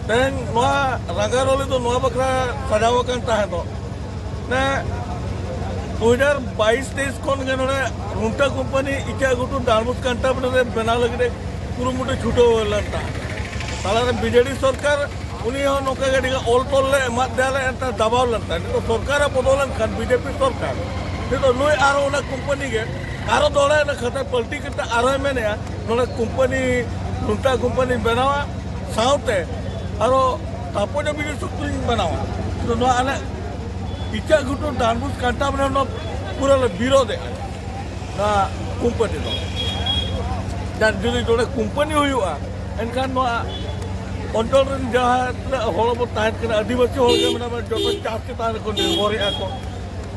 ᱛᱮᱦᱮᱧ ᱱᱚᱣᱟ ᱨᱟᱸᱜᱟ ᱨᱚᱞᱤ ᱫᱚ ᱱᱚᱣᱟ ᱵᱟᱠᱷᱨᱟ ᱥᱟᱡᱟᱣ ᱟᱠᱟᱱ ᱛᱟᱦᱮᱸ ᱫᱚ, ᱢᱟᱱᱮ ᱫᱩ ᱦᱟᱡᱟᱨ ᱵᱟᱭᱤᱥ ᱛᱮᱭᱤᱥ ᱠᱷᱚᱱ ᱜᱮ ᱱᱚᱰᱮ ᱨᱩᱱᱴᱟ ᱠᱳᱢᱯᱟᱱᱤ ᱤᱪᱟᱹᱜᱷᱩᱴᱩ ᱰᱟᱸᱰᱵᱩᱥ ᱠᱟᱱᱴᱟᱯ ᱨᱮ ᱵᱮᱱᱟᱣ ᱞᱟᱹᱜᱤᱫ ᱮ ᱠᱩᱨᱩᱢᱩᱴᱩ ᱪᱷᱩᱴᱟᱹᱣ ᱞᱮᱱ ᱛᱟᱦᱮᱸᱫ᱾ ᱛᱟᱞᱟᱨᱮ ᱵᱤᱡᱮᱰᱤ ᱥᱚᱨᱠᱟᱨ ᱩᱱᱤ ᱦᱚᱸ ᱱᱚᱝᱠᱟ ᱜᱮ ᱟᱹᱰᱤ ᱜᱟᱱ ᱚᱞ ᱛᱚᱞ ᱞᱮ ᱮᱢᱟᱫ ᱫᱮᱭᱟ ᱞᱮ, ᱮᱱᱛᱮ ᱫᱟᱵᱟᱣ ᱞᱮᱱ ᱛᱟᱭ᱾ ᱱᱤᱛᱚᱜ ᱥᱚᱨᱠᱟᱨᱮ ᱵᱚᱫᱚᱞ ᱞᱮᱱᱠᱷᱟᱱ ᱵᱤᱡᱮᱯᱤ ᱥᱚᱨᱠᱟᱨ, ᱱᱤᱛᱚᱜ ᱱᱩᱭ ᱟᱨᱚ ᱚᱱᱟ ᱠᱳᱢᱯᱟᱱᱤ ᱜᱮ ᱟᱨᱚ ᱫᱚᱦᱲᱟᱭ ᱚᱱᱟ ᱠᱷᱟᱛᱟ ᱯᱟᱞᱴᱤ ᱠᱟᱛᱮ ᱟᱨᱚᱭ ᱢᱮᱱᱮᱜᱼᱟ, ᱱᱚᱰᱮ ᱠᱳᱢᱯᱟᱱᱤ, ᱨᱩᱱᱴᱟ ᱠᱳᱢᱯᱟᱱᱤ ᱵᱮᱱᱟᱣᱟ, ᱥᱟᱶᱛᱮ ᱟᱨᱚ ᱛᱟᱯᱚᱡᱟ ᱵᱤᱡᱽᱱᱮᱥ ᱥᱚᱠᱛᱤᱧ ᱵᱮᱱᱟᱣᱟ᱾ ᱱᱤᱛᱚᱜ ᱱᱚᱣᱟ ᱟᱞᱮ ᱤᱪᱟᱹᱜᱷᱩᱴᱩ ᱰᱟᱸᱰᱵᱩᱥ ᱠᱟᱱᱴᱟᱯ ᱨᱮ ᱱᱚᱣᱟ ᱯᱩᱨᱟᱹ ᱞᱮ ᱵᱤᱨᱳᱫᱷᱮᱜᱼᱟ᱾ ᱱᱚᱣᱟ ᱠᱳᱢᱯᱟᱱᱤ ᱫᱚ᱾ ᱡᱟᱦᱟᱸ ᱡᱩᱫᱤ ᱱᱚᱰᱮ ᱠᱳᱢᱯᱟᱱᱤ ᱦᱩᱭᱩᱜᱼᱟ, ᱮᱱᱠᱷᱟᱱ ᱱᱚᱣᱟ ᱚᱧᱪᱚᱞ ᱨᱮᱱ ᱡᱟᱦᱟᱸ ᱛᱤᱱᱟᱹᱜ ᱦᱚᱲ ᱵᱚ ᱛᱟᱦᱮᱱ ᱠᱟᱱᱟ, ᱟᱹᱫᱤᱵᱟᱹᱥᱤ ᱦᱚᱲ ᱜᱮ ᱢᱮᱱᱟᱜ ᱵᱚᱱᱟ, ᱡᱚᱛᱚ ᱪᱟᱥ ᱪᱮᱛᱟᱱ ᱨᱮᱠᱚ ᱱᱤᱨᱵᱷᱚᱨᱮᱜᱼᱟ ᱠᱚ᱾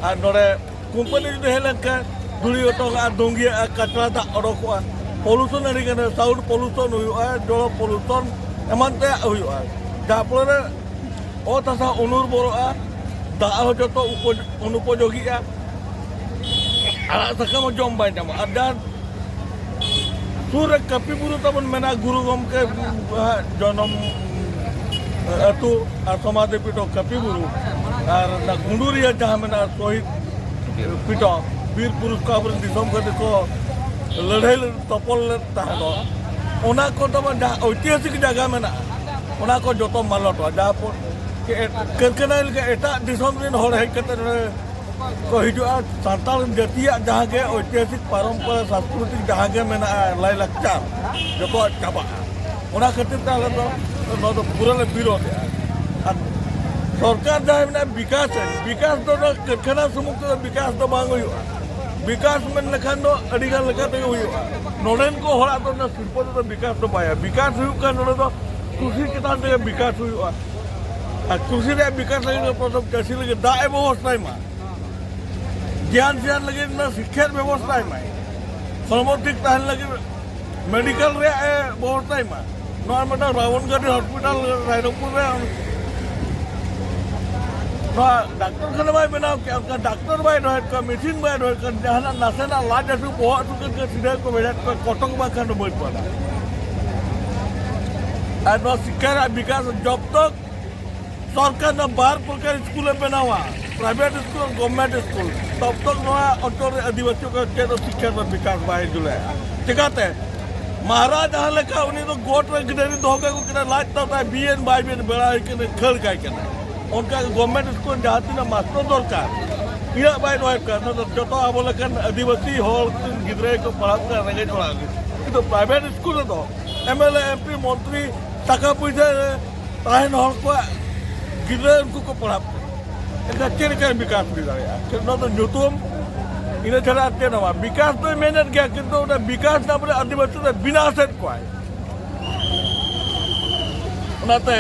ᱟᱨ ᱱᱚᱰᱮ ᱠᱳᱢᱯᱟᱱᱤ ᱡᱩᱫᱤ ᱦᱮᱡ ᱞᱮᱱᱠᱷᱟᱱ ᱫᱷᱩᱲᱤ ᱚᱴᱚᱝ ᱟᱨ ᱫᱩᱝᱜᱤᱭᱟᱹᱜᱼᱟ, ᱠᱟᱪᱨᱟ ᱫᱟᱜ ᱚᱰᱚᱠᱚᱜᱼᱟ, ᱯᱚᱞᱩᱥᱚᱱ ᱟᱹᱰᱤ ᱜᱟᱱ, ᱥᱟᱣᱩᱱᱰ ᱯᱚᱞᱩᱥᱚᱱ ᱦᱩᱭᱩᱜᱼᱟ, ᱡᱚᱞᱚ ᱯᱚᱞᱩᱥᱚᱱ ᱮᱢᱟᱱ ᱛᱮᱭᱟᱜ ᱦᱩᱭᱩᱜᱼᱟ, ᱡᱟᱦᱟᱸ ᱯᱷᱚᱞᱚ ᱨᱮ ᱚᱛ ᱦᱟᱥᱟ ᱩᱱᱩᱨᱵᱚᱨᱚᱜᱼᱟ, ᱫᱟᱜ ᱦᱚᱸ ᱡᱚᱛᱚ ᱩᱯᱚ-, ᱚᱱᱩᱯᱚᱡᱳᱜᱤᱜᱼᱟ, ᱟᱲᱟᱜ ᱥᱟᱠᱟᱢ ᱦᱚᱸ ᱡᱚᱢ ᱵᱟᱭ ᱧᱟᱢᱚᱜᱼᱟ᱾ ᱟᱨ ᱡᱟᱦᱟᱸ ᱥᱩᱨ ᱨᱮ ᱠᱟᱹᱯᱤ ᱵᱩᱨᱩ ᱛᱟᱵᱚᱱ ᱢᱮᱱᱟᱜᱼᱟ, ᱜᱩᱨᱩ ᱜᱚᱢᱠᱮ, ᱟᱜ, ᱡᱚᱱᱚᱢ ᱟᱹᱛᱩ ᱟᱨ ᱥᱚᱢᱟᱫᱷᱤ ᱯᱤᱴᱷᱚ ᱠᱟᱹᱯᱤ ᱵᱩᱨᱩ, ᱟᱨ ᱚᱱᱟ ᱜᱩᱸᱰᱩᱨᱤᱭᱟᱹ ᱡᱟᱦᱟᱸ ᱢᱮᱱᱟᱜᱼᱟ ᱥᱚᱦᱤᱫ ᱯᱤᱴᱷᱚ, ᱵᱤᱨ ᱯᱩᱨᱩᱥ ᱠᱚ ᱟᱵᱚᱨᱮᱱ ᱫᱤᱥᱚᱢ ᱠᱷᱟᱹᱛᱤᱨ ᱠᱚ ᱞᱟᱹᱲᱦᱟᱹᱭ ᱞᱮᱫ, ᱛᱚᱯᱚᱞ ᱞᱮᱫ ᱛᱟᱦᱮᱸ ᱫᱚ, ᱚᱱᱟ ᱠᱚ ᱛᱟᱵᱚᱱ ᱡᱟᱦᱟᱸ ᱳᱭᱛᱤᱦᱟᱥᱤᱠ ᱡᱟᱭᱜᱟ ᱢᱮᱱᱟᱜᱼᱟ, ᱚᱱᱟ ᱠᱚ ᱡᱚᱛᱚ ᱢᱟᱞᱚᱴᱚᱜᱼᱟ᱾ ᱡᱟᱦᱟᱸ ᱯᱚᱨ ᱠᱟᱹᱨᱠᱷᱟᱱᱟ ᱞᱮᱠᱟ ᱮᱴᱟᱜ ᱫᱤᱥᱚᱢ ᱨᱮᱱ ᱦᱚᱲ ᱦᱮᱡ ᱠᱟᱛᱮ ᱱᱚᱰᱮ ᱠᱚ ᱦᱤᱡᱩᱜᱼᱟ, ᱥᱟᱱᱛᱟᱲ ᱡᱟᱹᱛᱤᱭᱟᱜ ᱡᱟᱦᱟᱸ ᱜᱮ ᱳᱭᱛᱤᱦᱟᱥᱤᱠ ᱯᱟᱨᱚᱢᱯᱚᱨᱟ ᱥᱟᱝᱥᱠᱨᱤᱛᱤᱠ ᱡᱟᱦᱟᱸ ᱜᱮ ᱢᱮᱱᱟᱜᱼᱟ, ᱞᱟᱭᱼᱞᱟᱠᱪᱟᱨ, ᱡᱚᱛᱚᱣᱟᱜ ᱪᱟᱵᱟᱜᱼᱟ᱾ ᱚᱱᱟ ᱠᱷᱟᱹᱛᱤᱨ ᱛᱮ ᱟᱞᱮ ᱫᱚ ᱱᱚᱣᱟ ᱫᱚ ᱯᱩᱨᱟᱹ ᱞᱮ ᱵᱤᱨᱳᱫᱷᱮᱜᱼᱟ᱾ ᱟᱨ ᱥᱚᱨᱠᱟᱨ ᱡᱟᱦᱟᱸᱭ ᱢᱮᱱᱟᱜᱼᱟ, ᱵᱤᱠᱟᱥ, ᱵᱤᱠᱟᱥ ᱫᱚ ᱱᱚᱣᱟ ᱠᱟᱹᱨᱠᱷᱟᱱᱟ ᱥᱩᱢᱩᱝ ᱛᱮᱫᱚ ᱵᱤᱠᱟᱥ ᱫᱚ ᱵᱟᱝ ᱦᱩᱭᱩᱜᱼᱟ᱾ ᱵᱤᱠᱟᱥ ᱢᱮᱱ ᱞᱮᱠᱷᱟᱱ ᱫᱚ ᱟᱹᱰᱤ ᱜᱟᱱ ᱞᱮᱠᱟ ᱛᱮᱜᱮ ᱦᱩᱭᱩᱜᱼᱟ᱾ ᱱᱚᱰᱮᱱ ᱠᱚ ᱦᱚᱲᱟᱜ ᱫᱚ ᱚᱱᱟ ᱥᱤᱞᱯᱚ ᱛᱮᱫᱚ ᱵᱤᱠᱟᱥ ᱫᱚ ᱵᱟᱭᱟ᱾ ᱵᱤᱠᱟᱥ ᱦᱩᱭᱩᱜ ᱠᱟᱱ ᱱᱚᱰᱮ ᱫᱚ ᱠᱨᱩᱥᱤ ᱪᱮᱛᱟᱱ ᱛᱮᱜᱮ ᱵᱤᱠᱟᱥ ᱦᱩᱭᱩᱜᱼᱟ᱾ ᱟᱨ ᱠᱨᱩᱥᱤ ᱨᱮᱭᱟᱜ ᱵᱤᱠᱟᱥ ᱞᱟᱹᱜᱤᱫ ᱫᱚ ᱯᱨᱚᱛᱷᱚᱢ ᱪᱟᱹᱥᱤ ᱞᱟᱹᱜᱤᱫ ᱫᱟᱜ ᱮ ᱵᱮᱵᱚᱥᱛᱷᱟᱭ ᱢᱟ, ᱜᱮᱭᱟᱱ ᱥᱮᱭᱟᱱ ᱞᱟᱹᱜᱤᱫ ᱚᱱᱟ ᱥᱤᱠᱠᱷᱟ ᱵᱮᱵᱚᱥᱛᱷᱟᱭ ᱢᱟᱭ, ᱦᱚᱲᱢᱚ ᱴᱷᱤᱠ ᱛᱟᱦᱮᱱ ᱞᱟᱹᱜᱤᱫ ᱢᱮᱰᱤᱠᱮᱞ ᱨᱮᱭᱟᱜ ᱮ ᱵᱮᱵᱚᱥᱛᱷᱟᱭ ᱢᱟ᱾ ᱱᱚᱣᱟ ᱢᱤᱫᱴᱟᱝ ᱨᱟᱣᱚᱱᱜᱟᱨᱤ ᱦᱚᱥᱯᱤᱴᱟᱞ ᱨᱟᱭᱨᱚᱝᱯᱩᱨ ᱨᱮ ᱱᱚᱣᱟ ᱰᱟᱠᱛᱚᱨ ᱠᱷᱟᱱᱟ ᱵᱟᱭ ᱵᱮᱱᱟᱣ ᱠᱮᱫᱼᱟ, ᱚᱱᱠᱟ ᱰᱟᱠᱛᱚᱨ ᱵᱟᱭ ᱫᱚᱦᱚᱭᱮᱫ ᱠᱚᱣᱟ, ᱢᱮᱥᱤᱱ ᱵᱟᱭ ᱫᱚᱦᱚᱭᱮᱫ ᱠᱚᱣᱟ, ᱡᱟᱦᱟᱱᱟᱜ ᱱᱟᱥᱮᱱᱟᱜ ᱞᱟᱡ ᱦᱟᱹᱥᱩ ᱵᱚᱦᱚᱜ ᱦᱟᱹᱥᱩ ᱠᱷᱟᱱ ᱜᱮ ᱥᱤᱫᱷᱟᱹ ᱠᱚ ᱵᱷᱮᱡᱟᱭᱮᱫ ᱠᱚᱣᱟ ᱠᱚᱴᱚᱠ ᱵᱟᱝᱠᱷᱟᱱ ᱫᱚ ᱵᱟᱹᱨᱯᱟᱫᱟ᱾ ᱟᱨ ᱱᱚᱣᱟ ᱥᱤᱠᱠᱷᱟ ᱨᱮᱭᱟᱜ ᱵᱤᱠᱟᱥ ᱡᱚᱵ ᱛᱚᱠ ᱥᱚᱨᱠᱟᱨ ᱫᱚ ᱵᱟᱨ ᱯᱨᱚᱠᱟᱨ ᱥᱠᱩᱞᱮ ᱵᱮᱱᱟᱣᱟ, ᱯᱨᱟᱭᱵᱷᱮᱴ ᱥᱠᱩᱞ ᱟᱨ ᱜᱚᱵᱷᱢᱮᱱᱴ ᱥᱠᱩᱞ᱾ ᱛᱚᱵ ᱛᱚᱠ ᱱᱚᱣᱟ ᱚᱧᱪᱚᱞ ᱨᱮ ᱟᱹᱫᱤᱵᱟᱹᱥᱤ ᱠᱚ ᱪᱮᱫ ᱦᱚᱸ ᱥᱤᱠᱠᱷᱟ ᱨᱮᱱᱟᱜ ᱵᱤᱠᱟᱥ ᱵᱟᱭ ᱦᱤᱡᱩᱜ ᱞᱮᱜᱼᱟ᱾ ᱪᱤᱠᱟᱛᱮ? ᱢᱟᱦᱟᱨᱟ ᱡᱟᱦᱟᱸ ᱞᱮᱠᱟ, ᱩᱱᱤ ᱫᱚ ᱜᱚᱴ ᱨᱮ ᱜᱤᱫᱽᱨᱟᱹ ᱫᱚᱦᱚ ᱠᱟᱠᱚ ᱠᱟᱱᱟ, ᱞᱟᱡ ᱛᱟᱣ ᱛᱟᱭ ᱵᱤᱭᱮᱱ ᱵᱟᱭ ᱵᱤᱭᱮᱱ ᱵᱮᱲᱟ ᱦᱩᱭ ᱠᱟᱱᱟ, ᱠᱷᱟᱹᱲ ᱠᱟᱭ ᱠᱟᱱᱟ᱾ ᱚᱱᱠᱟ ᱜᱮ ᱜᱚᱵᱷᱢᱮᱱᱴ ᱥᱠᱩᱞ ᱡᱟᱦᱟᱸ ᱛᱤᱱᱟᱹᱜ ᱢᱟᱥᱴᱟᱨ ᱫᱚᱨᱠᱟᱨ, ᱤᱱᱟᱹᱜ ᱵᱟᱭ ᱫᱚᱦᱚᱭᱮᱫ ᱠᱚᱣᱟ᱾ ᱱᱚᱣᱟ ᱫᱚ ᱡᱚᱛᱚ ᱟᱵᱚ ᱞᱮᱠᱟᱱ ᱟᱹᱫᱤᱵᱟᱹᱥᱤ ᱦᱚᱲ ᱜᱤᱫᱽᱨᱟᱹ ᱜᱮᱠᱚ ᱯᱟᱲᱦᱟᱜ ᱠᱟᱱᱟ, ᱨᱮᱸᱜᱮᱡ ᱚᱲᱟᱜ ᱨᱮ᱾ ᱠᱤᱱᱛᱩ ᱯᱨᱟᱭᱵᱷᱮᱴ ᱥᱠᱩᱞ ᱨᱮᱫᱚ M L A, M P, ᱢᱚᱱᱛᱨᱤ, ᱴᱟᱠᱟ ᱯᱚᱭᱥᱟ ᱛᱟᱦᱮᱱ ᱦᱚᱲ ᱠᱚᱣᱟᱜ ᱜᱤᱫᱽᱨᱟᱹ ᱩᱱᱠᱩ ᱠᱚ ᱯᱟᱲᱦᱟᱜ ᱠᱟᱱᱟ᱾ ᱮᱱᱠᱷᱟᱱ ᱪᱮᱫ ᱞᱮᱠᱟᱭ ᱵᱤᱠᱟᱥ ᱦᱩᱭ ᱫᱟᱲᱮᱭᱟᱜᱼᱟ? ᱱᱚᱣᱟ ᱫᱚ ᱧᱩᱛᱩᱢ, ᱤᱱᱟᱹ ᱪᱷᱟᱲᱟ ᱟᱨ ᱪᱮᱫ ᱦᱚᱸ ᱵᱟᱝ᱾ ᱵᱤᱠᱟᱥ ᱫᱚᱭ ᱢᱮᱱᱮᱫ ᱜᱮᱭᱟ, ᱠᱤᱱᱛᱩ ᱚᱱᱟ ᱵᱤᱠᱟᱥ ᱱᱟᱢ ᱨᱮ ᱟᱹᱫᱤᱵᱟᱹᱥᱤ ᱫᱚ ᱵᱤᱱᱟᱥᱮᱫ ᱠᱚᱣᱟᱭ᱾ ᱚᱱᱟᱛᱮ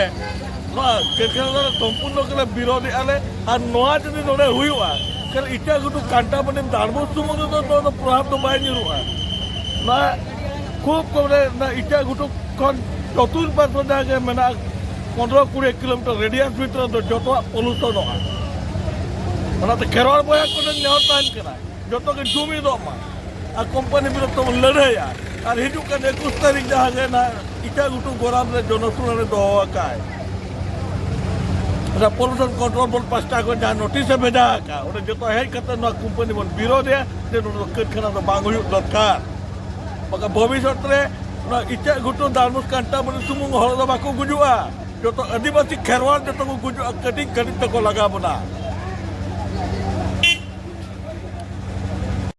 ᱱᱚᱣᱟ ᱠᱟᱹᱨᱠᱷᱟᱱᱟ ᱫᱚ ᱥᱚᱢᱯᱩᱨᱱᱚ ᱜᱮᱞᱮ ᱵᱤᱨᱳᱫᱷᱮᱜᱼᱟ ᱞᱮ᱾ ᱟᱨ ᱱᱚᱣᱟ ᱡᱩᱫᱤ ᱱᱚᱰᱮ ᱦᱩᱭᱩᱜᱼᱟ, ᱠᱷᱟᱱ ᱤᱴᱟᱹ ᱜᱷᱩᱴᱩ ᱠᱟᱱᱴᱟᱢᱚᱱᱤ ᱫᱟᱲᱢᱩ ᱥᱩᱢᱩᱝ ᱨᱮᱫᱚ ᱱᱚᱣᱟ ᱫᱚ ᱯᱨᱚᱵᱷᱟᱵᱽ ᱫᱚ ᱵᱟᱭ ᱧᱩᱨᱩᱜᱼᱟ᱾ ᱱᱚᱣᱟ ᱠᱷᱩᱵ ᱠᱚᱢ ᱨᱮ ᱱᱚᱣᱟ ᱤᱴᱟᱹ ᱜᱷᱩᱴᱩ ᱠᱷᱚᱱ ᱪᱚᱛᱩᱨᱯᱟᱥ ᱡᱟᱦᱟᱸ ᱜᱮ ᱢᱮᱱᱟᱜᱼᱟ, ᱯᱚᱱᱨᱚ ᱠᱩᱲᱤ ᱠᱤᱞᱳᱢᱤᱴᱟᱨ ᱨᱮᱰᱤᱭᱟᱥ ᱵᱷᱤᱛᱨᱤ ᱫᱚ ᱡᱚᱛᱚᱣᱟᱜ ᱯᱚᱞᱩᱥᱚᱱᱚᱜᱼᱟ᱾ ᱚᱱᱟᱛᱮ ᱠᱷᱮᱨᱣᱟᱲ ᱵᱚᱭᱦᱟ ᱠᱚᱴᱷᱮᱱ ᱱᱮᱦᱚᱨ ᱛᱟᱦᱮᱱ ᱠᱟᱱᱟ, ᱡᱚᱛᱚ ᱜᱮ ᱡᱩᱢᱤᱫᱚᱜ ᱢᱟ ᱟᱨ ᱠᱳᱢᱯᱟᱱᱤ ᱵᱤᱨᱩᱫᱷ ᱛᱮᱵᱚᱱ ᱞᱟᱹᱲᱦᱟᱹᱭᱟ᱾ ᱟᱨ ᱦᱤᱡᱩᱜ ᱠᱟᱱ ᱮᱠᱩᱥ ᱛᱟᱹᱨᱤᱠᱷ ᱡᱟᱦᱟᱸ ᱜᱮ ᱱᱟᱦᱟᱜ ᱤᱴᱟᱹ ᱜᱷᱩᱴᱩ ᱜᱚᱨᱟᱢ ᱨᱮ ᱡᱚᱱᱚᱥᱩᱱᱟᱹᱱᱤ ᱫᱚᱦᱚ ᱟᱠᱟᱫ, ᱚᱱᱟ ᱯᱚᱞᱩᱥᱚᱱ ᱠᱚᱱᱴᱨᱳᱞ ᱵᱳᱨᱰ ᱯᱟᱥᱴᱟ ᱠᱷᱚᱱ ᱡᱟᱦᱟᱸ ᱱᱳᱴᱤᱥ ᱮ ᱵᱷᱮᱡᱟ ᱟᱠᱟᱫ, ᱚᱸᱰᱮ ᱡᱚᱛᱚ ᱦᱮᱡ ᱠᱟᱛᱮ ᱱᱚᱣᱟ ᱠᱳᱢᱯᱟᱱᱤ ᱵᱚᱱ ᱵᱤᱨᱳᱫᱷᱮᱭᱟ ᱡᱮ ᱱᱚᱰᱮ ᱫᱚ ᱠᱟᱹᱨᱠᱷᱟᱱᱟ ᱫᱚ ᱵᱟᱝ ᱦᱩᱭᱩᱜ ᱫᱚᱨᱠᱟᱨ᱾ ᱵᱟᱠᱷᱟᱱ ᱵᱷᱚᱵᱤᱥᱥᱚᱛ ᱨᱮ ᱱᱚᱣᱟ ᱤᱪᱟᱹᱜ ᱜᱷᱩᱴᱩ ᱫᱟᱲᱢᱩᱥ ᱠᱟᱱᱴᱟᱢᱚᱱᱤ ᱥᱩᱢᱩᱝ ᱦᱚᱲ ᱫᱚ ᱵᱟᱠᱚ ᱜᱩᱡᱩᱜᱼᱟ, ᱡᱚᱛᱚ ᱟᱹᱫᱤᱵᱟᱹᱥᱤ ᱠᱷᱮᱨᱣᱟᱲ ᱡᱚᱛᱚ ᱠᱚ ᱜᱩᱡᱩᱜᱼᱟ, ᱠᱟᱹᱴᱤᱡ ᱠᱟᱹᱴᱤᱡ ᱛᱮᱠᱚ ᱞᱟᱜᱟ ᱵᱚᱱᱟ᱾